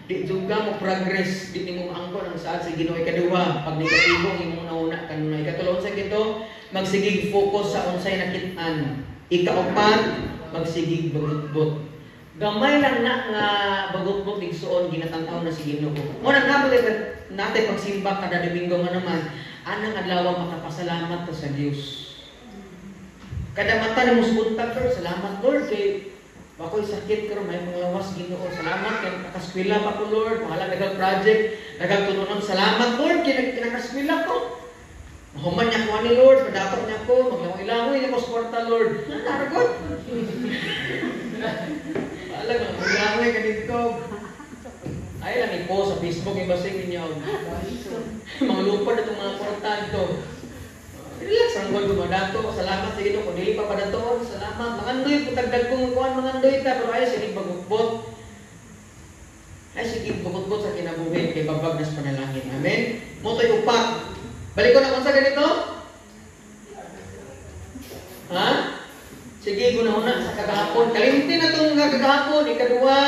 Di jud ka mo progress, di nimo maangkon ang saad sa Ginoo. Ikaduha, pag negatibo ang imong nauna kanunay. Ikatulo, unsa kito? Magsigig focus sa unsay nakit-an. Ikaupat, magsigig bagutbot. Gamay lang na nga bagutbot igsuon ginatan-aw na si Ginoo. Mo nang nabot natay pagsimba kada Domingo nga naman, anang adlaw makapasalamat ta sa Dios. Kada mata na musbuntag, Lord, salamat Lord kay ako'y sakit karon may mga lawas Ginoo. Salamat kay nakaskwela pa ko Lord, bahala nagang project, nagang tununon. Salamat Lord kay nakaskwela ko. Mahuman niya ko ni Lord, padato niya ko, maglangoy-langoy niya ko sa kwarta Lord. Naragot. Bahala maglangoy ka dito. Ay lang ipo sa Facebook yung basing ninyo. Mga lupa na itong mga kwarta dito. Relax ang gol gumadato. Salamat sa Ginoo kung dili pa padatoon. Salamat. Mangandoy putagdag kong kuan mangandoy ta pero ay sige bagutbot. Ay sige bagutbot sa kinabuhi kay babag nas panalangin. Amen. Mo to'y upat. Balik ko na kung sa ganito. Ha? Sige gunahuna sa kagahapon. Kalimti na tong kagahapon. Ikaduha,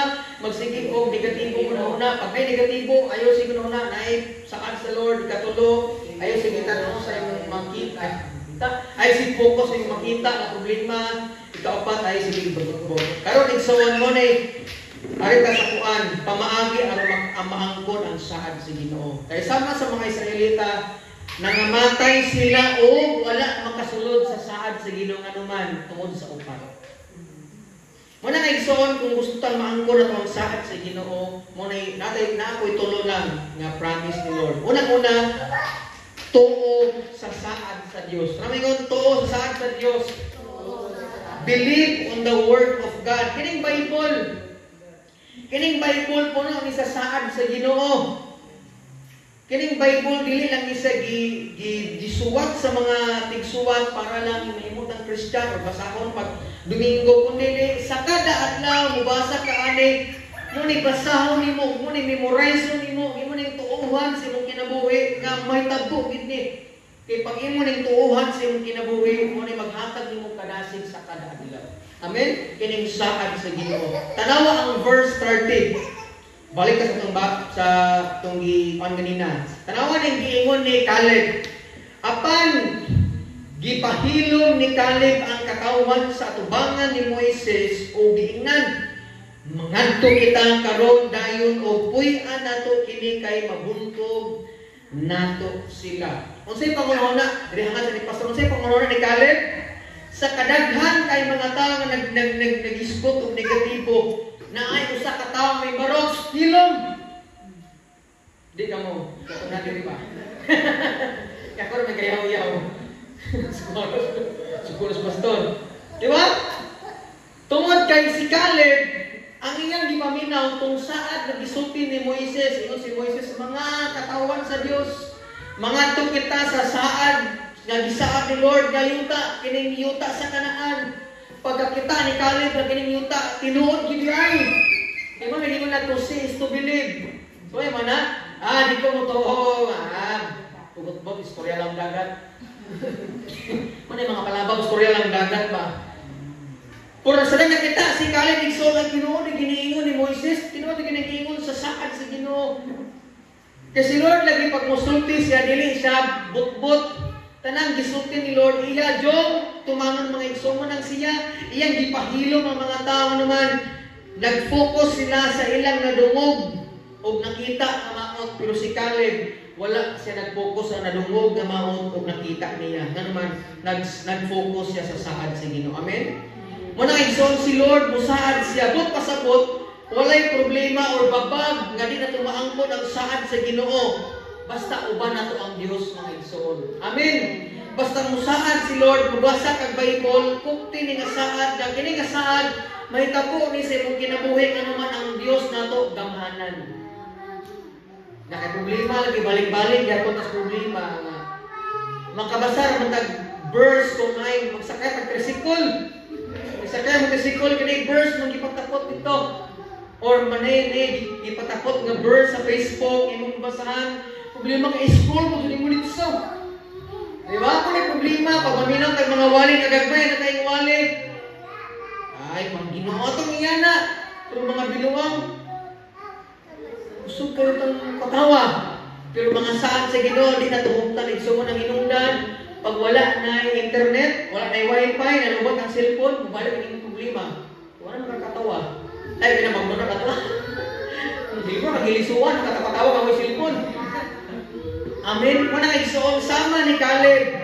magsige og negatibo gunahuna. Pag may negatibo, ayaw sige gunahuna. Naay saad sa Lord. Ikatulo, ayaw sige tan-aw sa imong makita. Ay sige focus sa imong makita nga problema. Ikaupat, ay sige bagutbot. Karon igsuon mo ni ari ta sa kuan, pamaagi aron maangkon ang saad sa Ginoo. Kay sama sa mga Israelita, nangamatay sila o wala makasulod sa saad sa Ginoo anuman tungod sa upat. Muna nga igsoon kung gusto tang maangkon ato ang saad sa Ginoo, mo na natay na ako'y tulo lang nga promise ni Lord. Unang-una, tuo sa saad sa Dios. Rami ngon tuo sa saad sa Dios. Believe on the word of God. Kining Bible. Kining Bible puno ni sa saad sa Ginoo. Kining Bible dili lang isa gi, gi gisuwat sa mga tigsuwat para lang mahimutang Christian o basahon pag Domingo, kundi sa kada adlaw mobasa ka ani, mo ni basahon nimo, mo ni memorize nimo, imo ning tuohan sa imong kinabuhi nga mahitabo gid ni. Kay pag imo ning tuohan sa imong kinabuhi, mo ni maghatag nimo kadasig sa kada adlaw. Amen. Kining saad sa Ginoo. Tanawa ang verse 30. Balik ka sa itong sa itong gi-on ganina. Tanawa ning giingon ni Caleb. Apan gipahilom ni Caleb ang katawhan sa atubangan ni Moises o giingnan, mangadto kita karon dayon og puy-an nato kini kay mabuntog nato sila. Unsay pangunahuna? Diri hangad sa ni pastor, unsay pangunahuna ni Caleb? Sa kadaghan kay mga tawo nga nag nag nag nagisgot og negatibo, naay usa ka tawo may barok, hilom. Di ka mo, ako na diri pa. Kaya ko may kayaw-yaw. Siguro pastor. Di ba? Tungod kay si Caleb, ang iyang gipaminaw kung saad nagisulti ni Moises, ingon si Moises, mga katawan sa Dios, mangadto kita sa saad nga gisaad ni Lord nga yuta, kining yuta sa Kanaan. Pagkakita ni Caleb nga kining yuta, tinuod gid ay. Di ba may na to see is to believe. So ay man na, di ko mo tuo, tugot-bot, istorya lang dagat. Man ay mga palabag, istorya lang dagat ba. Pero sa nakita si Caleb igsoon ang Ginoo ni giniingon ni Moises, tinuod ni giniingon sa saad sa Ginoo. Kasi Lord lagi pag musulti siya dili siya butbot. Tanang gisulti ni Lord iya jong tumangon mga igsoon ang siya, iyang gipahilom ang mga tao naman. Nag-focus sila sa ilang nadungog og nakita nga maot, pero si Caleb wala siya nag-focus sa nadungog nga maot ug nakita niya. Ngano man nag-focus siya sa saad sa Ginoo. Amen. Mao na, igsoon, si Lord musaad siya. But pasabot, walay problema or babag nga di nato maangkon ang saad sa Ginoo. Basta uban nato ang Dios, mga igsoon. Amen. Basta musaad si Lord, mubasa kag Bible, kupti ni nga saad, nga kini nga saad mahitabo ni sa imong kinabuhi, ngano man ang Dios nato gamhanan. Na kay problema lagi, balik-balik gyapon tas problema nga makabasa ra man tag verse kung ay magsakay tag tricycle. Magsakay mo tricycle, kini verse man gipatakot dito. Or manay ni gipatakot nga verse sa Facebook imong basahan. Problema kay scroll mo jud mo dito. Di ba? Kung may problema, pag maminaw tag mga wali nga gagmay na tayong wali. Ay, pang Ginoo tong iyana. Pero mga binuang, usog kayo tang katawa. Pero mga saad sa Ginoo, di na tuhumtan, igsuon ang hinungdan. Pag wala na internet, wala na wifi, nalubat ang cellphone, mubalik ang imong problema. Wala na katawa. Ay, pinamagno na katawa. Hindi mo, nagilisuan, nakatawa ka mo cellphone. Amen. Muna igsuon sama ni Caleb.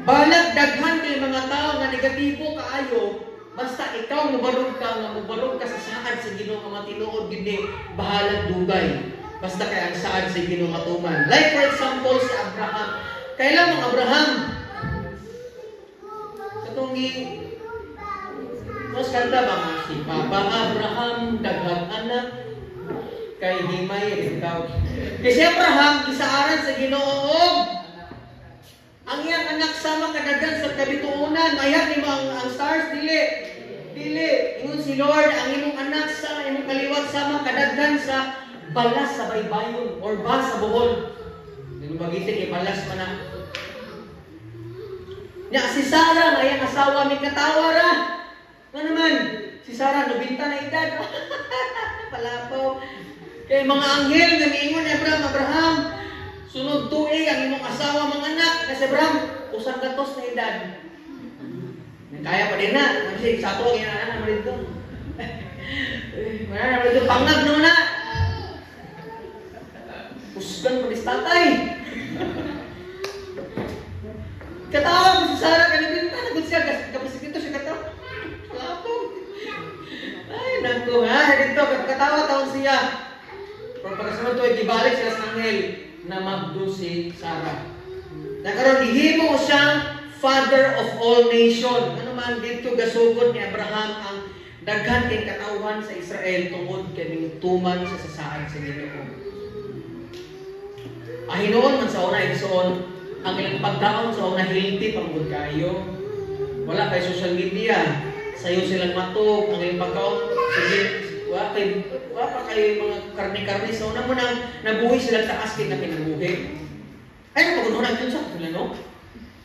Balag daghan kay mga tao nga negatibo kaayo, basta ikaw mubarog ka nga mubarog ka sa saad sa Ginoo nga matinuod gid ni, bahalag dugay. Basta kay ang saad sa Ginoo matuman. Like for example si Abraham. Kailan mong Abraham? Katong gi mas kanta ba nga si Papa Abraham daghang anak kay himay ikaw. Kay si Abraham gisaaran sa Ginoo og ang iyang anak sama kadaghan sa kabituonan. Mayat nimo ang stars, dili. Dili. Ingon si Lord, ang imong anak sa imong kaliwat sama kadaghan sa balas sa baybayon or ba sa Bohol. Dili bagiti kay balas man na. Nya si Sarah nga iyang asawa may katawa ra. Nga naman, si Sarah 90 na edad. Palapaw. Kay mga anghel nga miingon ni Abraham, "Abraham, sunod tuig ang imong asawa mga anak." Kasi Abraham, 100 na edad. Kaya pa din na. Kasi sa ato, kaya na naman dito. Wala naman dito, pangag naman na. Usgan pa ni tatay. Katawa ko si Sarah, kanibinta, nagod siya, kapag dito siya katawa. Kalapong. Ay, naku ha, dito, katawa taon siya. Pero pagkasunod to, gibalik sila sa anghel na magdo si Sarah. Nakaroon, gihimo siyang father of all nation. Ano man, dito gasugod ni Abraham ang daghan kay katawhan sa Israel tungod kay mingtuman sa sasaad sa Ginoo. Ahinoon man sa una, igsoon, ang ilang pagkaon sa una healthy panggod kayo. Wala kay social media. Sayo silang matog, ang ilang pagkaon, sige, wala pa kay mga karne-karne sa una mo nang nabuhi sila sa asking na kinabuhi. Ay, pag una yun sa sila, no?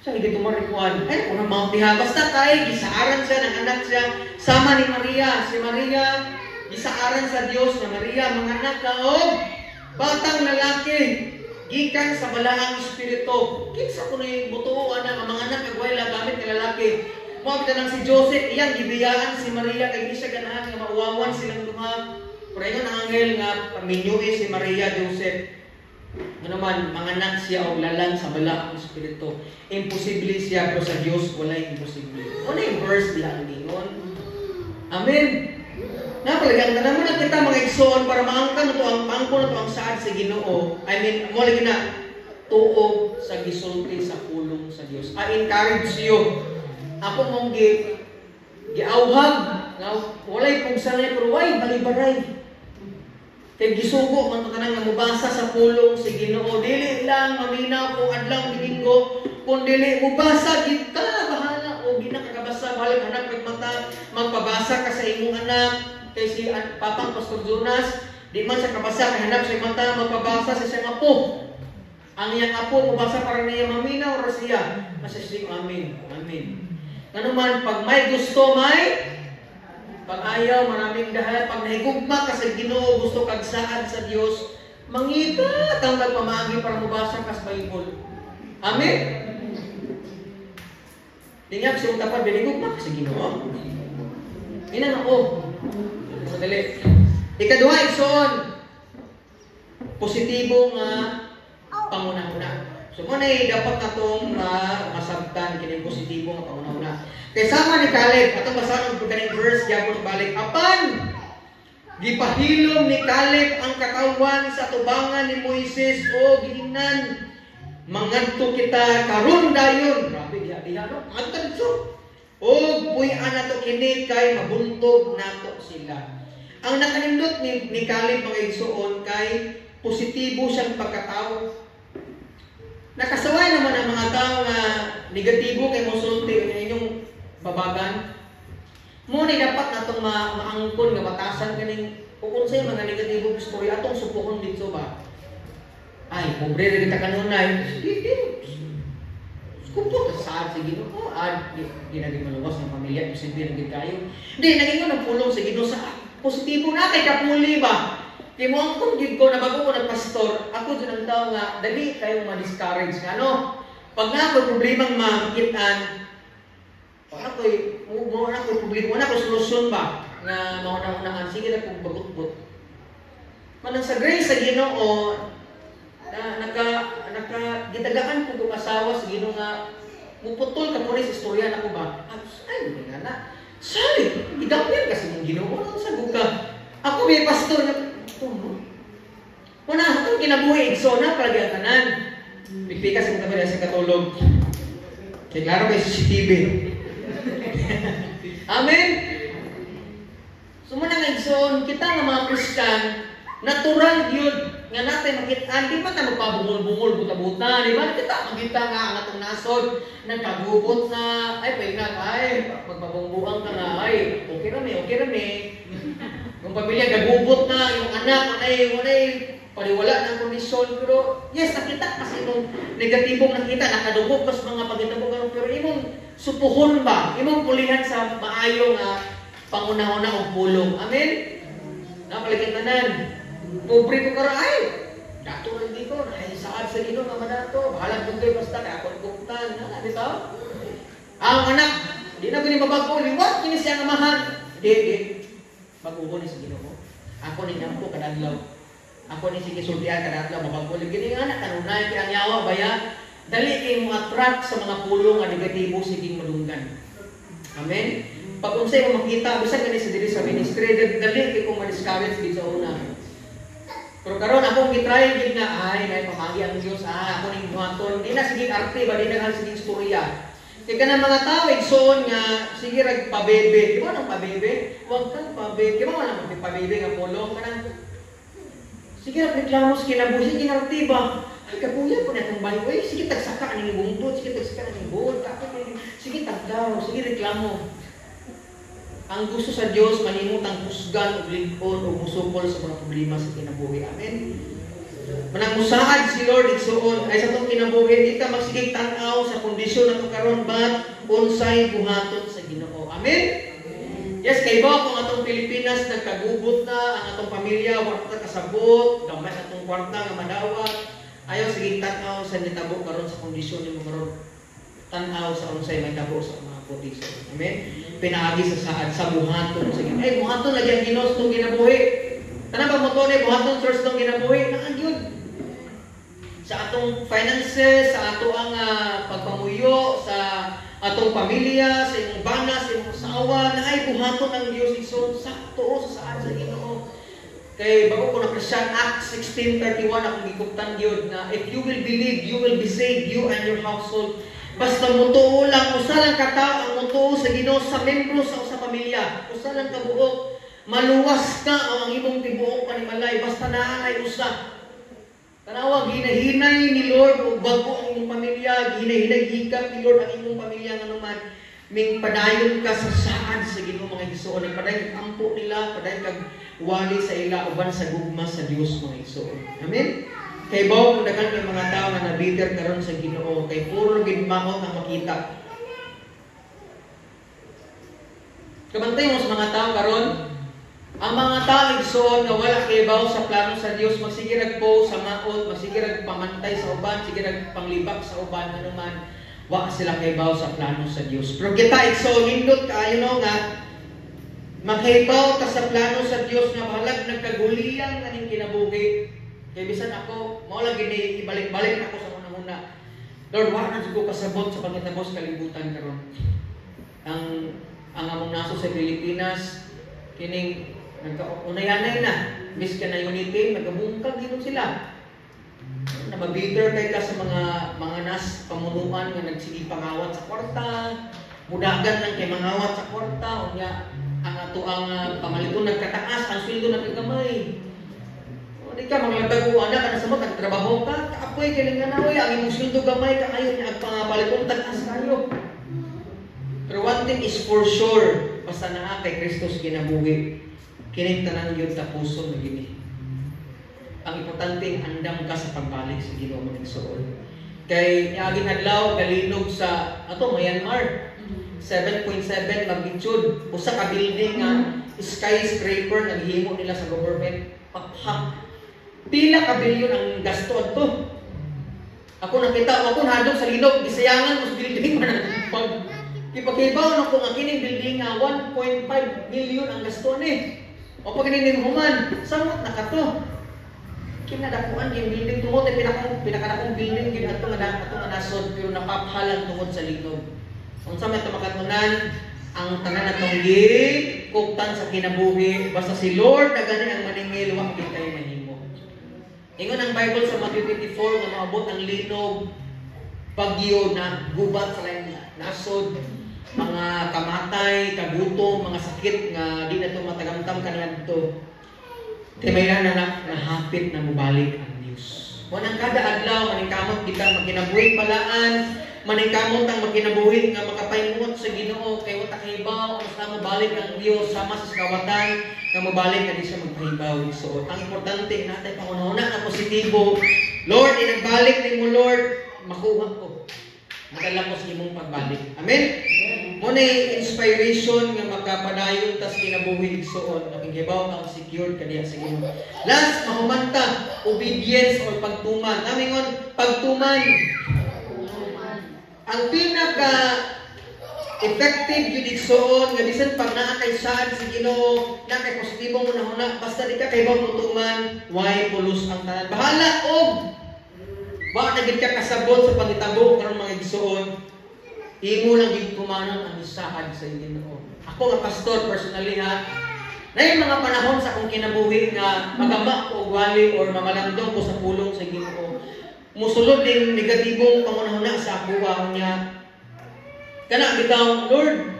Sa hindi tumarikuan. Ay, unang mount diha. Basta kay, gisaaran siya ng anak siya. Sama ni Maria. Si Maria, gisaaran sa Dios na Maria, mga anak ka, og batang lalaki, gikan sa balaang espiritu. Kinsa ko na yung butuo, anak, ang mga anak, kagwala, gamit ng lalaki. Mao kita nang si Joseph, iyang gibiyaan si Maria, kay hindi siya ganahan nga mauwawan silang duha. Pero ingon ang anghel nga paminyuhi si Maria, Joseph. Ano man, manganak siya og lalang sa balaang espiritu. Imposible siya, pero sa Dios walay imposible. Ano yung verse diha ang ingon? Amen. Napalagang tanan mo na kita mga igsoon para maangkan na to ang maangkon na to ang saad sa Ginoo. I mean, mo lagi na tuo sa gisulti sa pulong sa Dios. I encourage you. Ako mong giawhag nga walay pugsanay pero way balibaray. Kay gisugo man to tanan nga mobasa sa pulong sa Ginoo. Dili lang maminaw kung adlaw Domingo, kun dili mobasa gid ka bahala o ginakakabasa bahala hanap kag mata, magpabasa ka sa imong anak. Kay si Papang Pastor Jonas, di man siya kabasa kay hanap sa mata, magpabasa sa siyang apo. Ang iyang apo mobasa para niya maminaw ra siya. Masasig amen. Amen. Ngano man pag may gusto may pag ayaw, maraming dahil. Pag nahigugma ka sa Ginoo, gusto kag saad sa Dios, mangita tang pamaagi para mobasa ka sa Bible. Amen. Dingap sa utapan binigugma ka sa Ginoo. Ina na ko. Madali. Ikaduha, igsoon. Positibo nga panghuna-huna. So mao na dapat natong masabtan kining positibo nga panghuna-huna. Kay sama ni Caleb, atong basahon og kaning verse gyapon balik, apan gipahilom ni Caleb ang katawhan sa tubangan ni Moises o giingnan, "Mangadto kita karon dayon." Grabe diha diha, no? Adto didto. "Og puy-an nato kini kay mabuntog nato sila." Ang nakanindot ni Caleb, mga igsuon, kay positibo siyang pagkatao. Nakasaway naman ang mga tao nga negatibo kay mosulti ng inyong babagan. Mao ni dapat natong maangkon nga batasan kaning kung unsay mga negatibong istorya, atong supuhon dito ba. Ay, pobre ra kita kanunay. Di, di. Kumpot sa sa Ginoo. Ah, di, di na gid maluwas ng pamilya, posible na gid kayo. Di, naging ng pulong sa Ginoo sa positibo na kay kapuli ba. Kay mo angkon gid ko na bago ko nagpastor, ako jud ang tao nga dali kayong ma-discourage nga ano. Pag na ako problemang makitaan, wala ko'y mo na ko'y problema, wala ko'y solusyon ba nga mauna-unaan, sige na kong bagot-bot. Manang sa grace sa Ginoo na naka naka gitagaan ko kong asawa sa Ginoo nga muputol ka po sa istorya nako ba. Ay, nga na. Sorry, gidapyan kasi mong Ginoo sa ka. Ako may pastor na ito, no? Wala atong kinabuhi, igsoon na palagi ang tanan. Pigpikas ang tabi sa katulog. Kaya klaro kay CCTV. Amen? So mao nga, igsoon, kita nga mga Kristiyan, natural yun nga natin makita, di ba ta magpabungol-bungol, buta-buta, di ba? Kita makita nga ang atong nasod, nagkagubot na, ay, painag, ay, magpabungbuang ka nga, ay, okay ra mi, okay ra mi. Yung pamilya, gagubot na, yung anak, walay, paliwala ng kondisyon, pero yes, nakita kasi imong negatibong nakita, nakadugog kas mga pagitabo karon, pero imong supuhon ba, imong pulihan sa maayo nga pangunahuna og pulong. Amen? Napaligid tanan. Pobre ko karon, ay, dato rin di ko, ay, saad sa Ginoo nga madato, bahala kung basta kay ako guptan, na, di ba? Ang anak, di na gani mabago, liwat kini siya nga amahan. Di, di, bago ni sa Ginoo. Ako ni nampo kada adlaw. Ako ni sige sultian kada adlaw, mabago gini nga anak kanunay kay ang yawa baya dali kay mo attract sa mga pulong nga negatibo, sige madunggan. Amen. Pag unsay mo makita bisan gani sa diri sa ministry, dali kay kung ma-discourage gid sa una. Pero karon akong gitry gid nga ay nay pamagi ang Dios, ah, ako ning buhaton. Di na sige arte ba, di na sige istorya. Kay kanang mga tao, igsoon, nga sige rag pabebe. Di ba nang pabebe? Huwag kang pabebe. Di ba wala mang pabebe nga pulong kanang sige rag reklamo sa kinabuhi, sige narti ba? Ay, kakuya po na itong bahay. Uy, sige tagsaka ning bungtod, sige tagsaka ning buod, sige tagdaw, sige reklamo. Ang gusto sa Dios manimutang husgan og lig-on o musukol sa mga problema sa kinabuhi. Amen. Manang musaad si Lord, igsuon, ay sa atong kinabuhi, di ta magsigig tan-aw sa kondisyon nato karon but unsay buhaton sa Ginoo. Amen. Yes, kay ba kung atong Pilipinas nagkagubot na, ang atong pamilya wa ta kasabot, gamay atong kwarta nga madawat, ayaw sige tan-aw sa nitabo karon sa kondisyon nimo karon. Tan-aw sa unsay mahitabo sa mga kondisyon. Amen. Pinaagi sa saad sa buhaton sa Ginoo. Eh, buhaton lagi ang Ginoo sa atong kinabuhi. Tanan ba mo ni buhaton source tong kinabuhi? Naa gyud. Sa atong finances, sa ato ang pagpamuyo, sa atong pamilya, sa imong bana, sa imong asawa, naay buhaton ang Dios, igsoon, sa tuo sa saad sa Ginoo. Kay bago ko na Christian, Acts 16:31 akong gikuptan gyud na if you will believe, you will be saved, you and your household. Basta mutuo lang, usa lang ka tawo ang mutuo sa Ginoo sa membro sa usa pamilya, usa lang ka buok, maluwas ka o ang imong tibuok panimalay basta naa usa. Tanawa, ginahinay ni Lord og bago ang imong pamilya, ginahinay hikap ni Lord ang imong pamilya nganuman ming padayon ka sa saad sa Ginoo, mga igsoon, padayon kag ampo nila, padayon kag wali sa ila uban sa gugma sa Dios, mga igsoon. Amen. Kay bawo kung daghan kay mga tao nga nabiter karon sa Ginoo kay puro gid maot ang makita. Kabantay mo sa mga tao karon, ang mga tao, igsoon, nga wala kay bawo sa plano sa Dios, magsige rag po sa maot, magsige rag pamantay sa uban, sige rag panglibak sa uban anuman wa sila kay bawo sa plano sa Dios. Pero kita, igsoon, nindot kaayo no nga makaibaw ta sa plano sa Dios nga bahalag nagkaguliyang aning kinabuhi. Kay bisan ako, mao lang gini ibalik-balik ako sa unang-una. Lord, wa na jud ko kasabot sa pangitabo sa kalibutan karon. Ang among nasod sa Pilipinas kining nagkaunayanay na biskan na unity, nagabungkag gyud sila. Na mabiter kay ka sa mga nas pamunuan nga nagsige pangawat sa kwarta, mudagan lang kay mangawat sa kwarta, unya ang ato ang pamaliton nagkataas, ang sweldo nagkagamay. O, di ka manglagdag og anak kana sa mo nagtrabaho ka, kaapoy kay nga naoy ang imong sweldo gamay kaayo nya ang pangapaliton taas kayo. Pero one thing is for sure, basta naa kay Kristo sa kinabuhi, kining tanan gyud tapuson na gini. Ang importante, andam ka sa pagbalik sa Ginoo mo igsuon. Kay niaging adlaw galinog sa ato Myanmar, 7.7 magnitude, usa ka building nga skyscraper nga gihimo nila sa government, paphak. Pila ka bilyon ang gasto adto. Ako nakita, ako nahadlok sa linog, gisayangan ko sa building man. Pag ipakibaw na ko nga kining building nga 1.5 billion ang gasto ni. O pag kining human, samot na kato. Kinadakuan yung building tungod ay pinakadakong building gyud ato nga nasod, pero napaphalan tungod sa linog. Unsa may makatunan ang tanan natong gikuptan sa kinabuhi, basta si Lord na gani ang maningil, wa gyud kay mahimo. Ingon ang Bible sa Matthew 24 nga moabot ang linog, bagyo na gubat sa laing nasod, mga kamatay, kagutom, mga sakit nga di na to matagamtam kaniadto. Kay may na nahapit na mobalik ang Dios. Wanang kada adlaw maningkamot kita magkinabuhi balaan, maningkamot ang magkinabuhi nga makapahimuot sa Ginoo kay wa ta kahibaw ang sa mobalik ang Dios, sama sa kawatan nga mobalik na di siya magpahibaw igsuon. Ang importante natay pangunahuna nga positibo. Lord, inagbalik nimo Lord, makuha ko. Madala ko sa imong pagbalik. Amen. Mo na inspiration nga makapadayon tas kinabuhi igsuon, nakihibaw kang secured kaniya sa Ginoo. Last, mahumanta, obedience or pagtuman. Namingon pagtuman. Ang pinaka effective yun igsuon nga bisan pag naa kay saad sa Ginoo, naa kay positibong hunahuna, basta di ka kay tuman, way pulos ang tanan. Bahala og wa na gid ka kasabot sa pangitabo karon mga igsuon. Imo lang gid tumanon ang saad sa Ginoo. Ako nga pastor personally ha, na yung mga panahon sa akong kinabuhi nga magama ko og wali or mamalandong ko sa pulong sa Ginoo. Musulod din negatibong pangunahuna sa ako niya. Kana bitaw, Lord,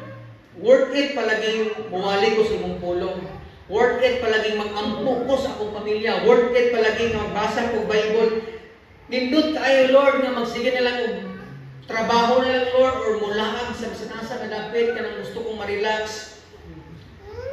worth it palaging muwali ko sa imong pulong. Worth it palaging mag-ampo ko sa akong pamilya. Worth it palaging magbasa ko Bible. Nindot kaayo Lord nga magsige na lang og trabaho na lang Lord or mulaag sa bisan asa nga dapit kanang gusto kong ma-relax.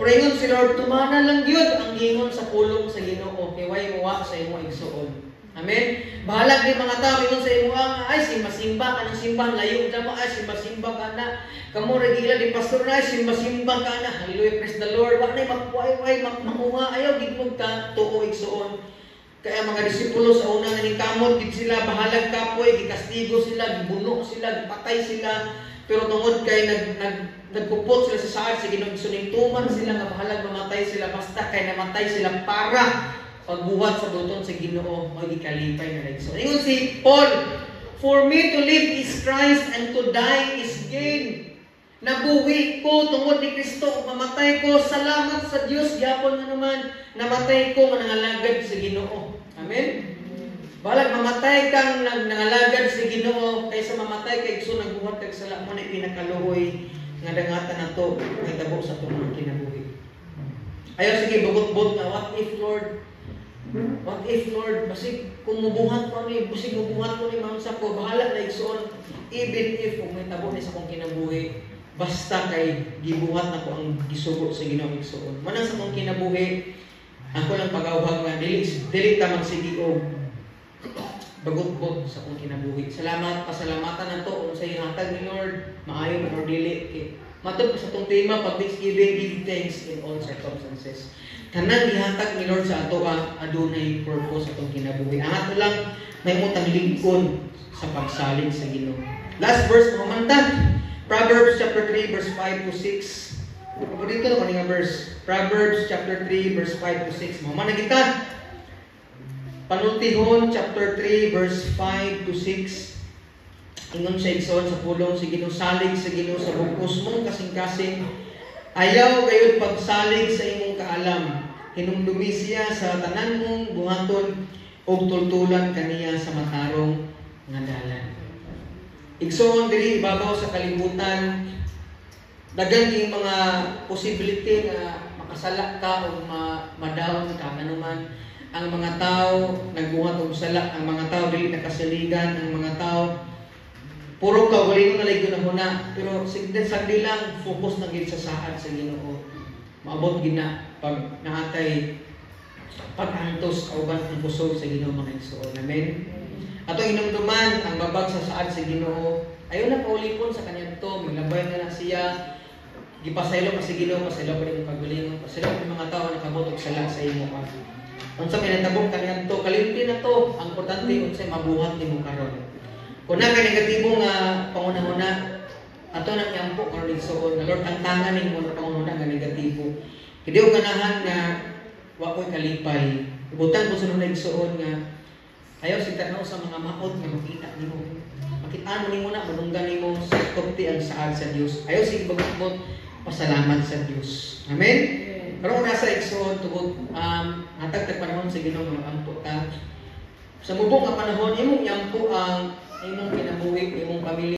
Pero ingon si Lord, tumana lang gyud ang gingon sa pulong sa Ginoo kay way muwa sa imo igsuon. Amen. Bahalag ni mga tao ingon sa imo ang ay simba-simba ka ng simbahan layo dyan mo, ay simba-simba ka na. Kamo ra gila di pastor na, ay simba-simba ka na. Hallelujah, praise the Lord. Wa nay makuha, way makuha ayaw gid mo ka tuo igsuon. Kaya mga disipulo sa una nga ningkamot gid sila, bahalag kapoy, gikastigo sila, gibuno sila, gipatay sila. Pero tungod kay nag nag nagkupot sila sa saad sa Ginoo, tuman sila nga bahalag mamatay sila basta kay namatay sila para pagbuhat sa buton sa Ginoo, mao gikalipay na so. Ingon si Paul, "For me to live is Christ and to die is gain." Nabuhi ko tungod ni Kristo ug mamatay ko, salamat sa Dios gyapon nga naman namatay ko nga nangalagad sa Ginoo. Amen. Balag mamatay kang nangalagad sa Ginoo kaysa mamatay kay igsoon nagbuhat kag sala mo na pinakaluoy nga dangatan nato mahitabo sa atong mga kinabuhi. Ayaw sige bugot-bot nga what if Lord? What if Lord, basig kung mubuhat ko ni, basig mubuhat ko ni maunsa ko, bahala na igsoon, even if kung mahitabo ni sa akong kinabuhi, basta kay gibuhat na ko ang gisugo sa Ginoo igsoon. Manang sa akong kinabuhi, ako lang pagawhag nga dili dili ta magsige og bagot-bot sa akong kinabuhi. Salamat, pasalamatan nato unsay hatag ni Lord, maayo man or dili kay matod pa sa atong tema pag Thanksgiving, give thanks in all circumstances. Tanang gihatag ni Lord sa ato adunay purpose atong kinabuhi. Ang ato lang may tang lingkod sa pagsalig sa Ginoo. Last verse mamanta. Proverbs chapter 3 verse 5 to 6. Paborito na ko nga verse. Proverbs chapter 3 verse 5 to 6. Mao na kita. Panultihon chapter 3 verse 5 to 6. Ingon siya, igsoon, sa pulong sa Ginoo, "Salig sa Ginoo sa bug-os mong kasing-kasing. Ayaw gayud pagsalig sa imong kaalam. Hinumdumi siya sa tanan mong buhaton ug tultulan kaniya sa matarong nga dalan." Igsoon, diri ibabaw sa kalibutan, daghan yung mga possibility nga makasala ka o ma-down ka. Anuman ang mga tao nagbuhat og sala, ang mga tao dili nakasaligan, ang mga tao puro kaugalingon na lang huna, pero sigdan sagdi lang, focus na gid sa saad sa Ginoo. Maabot gina pag naatay pag-antos kauban ang kusog sa Ginoo, mga igsoon. Amen. Ato hinumduman ang babag sa saad sa Ginoo. Ayaw na paulipon sa kaniadto, milabay na na siya. Gipasaylo ka sa Ginoo, pasaylo pa rin kaugalingon, pasaylo pa mga tao nakabot og sala sa imo ka. Unsa may natabo kaniadto, kalimti na to. Ang importante, unsay mabuhat nimo karon. Kung naa kay negatibo nga pangunahuna, ato nang iampo karon, igsoon, nga, "Lord, tangtangan nimo na pangunahuna nga negatibo. Kay di ko ganahan nga wa ko'y kalipay." Ibutang ko sa nung igsoon nga ayaw sig tanaw sa mga maot nga makita nimo. Makitaan mo nimo na, madunggan nimo sa kupti ang saad sa Dios. Ayaw sig bagbot, pasalamat sa Dios. Amen. Karon nasa igsoon, tugod hatag tag panahon sa Ginoo nga maampo ta. Sa mubong nga panahon, imong iampo ang imong kinabuhi, imong pamilya.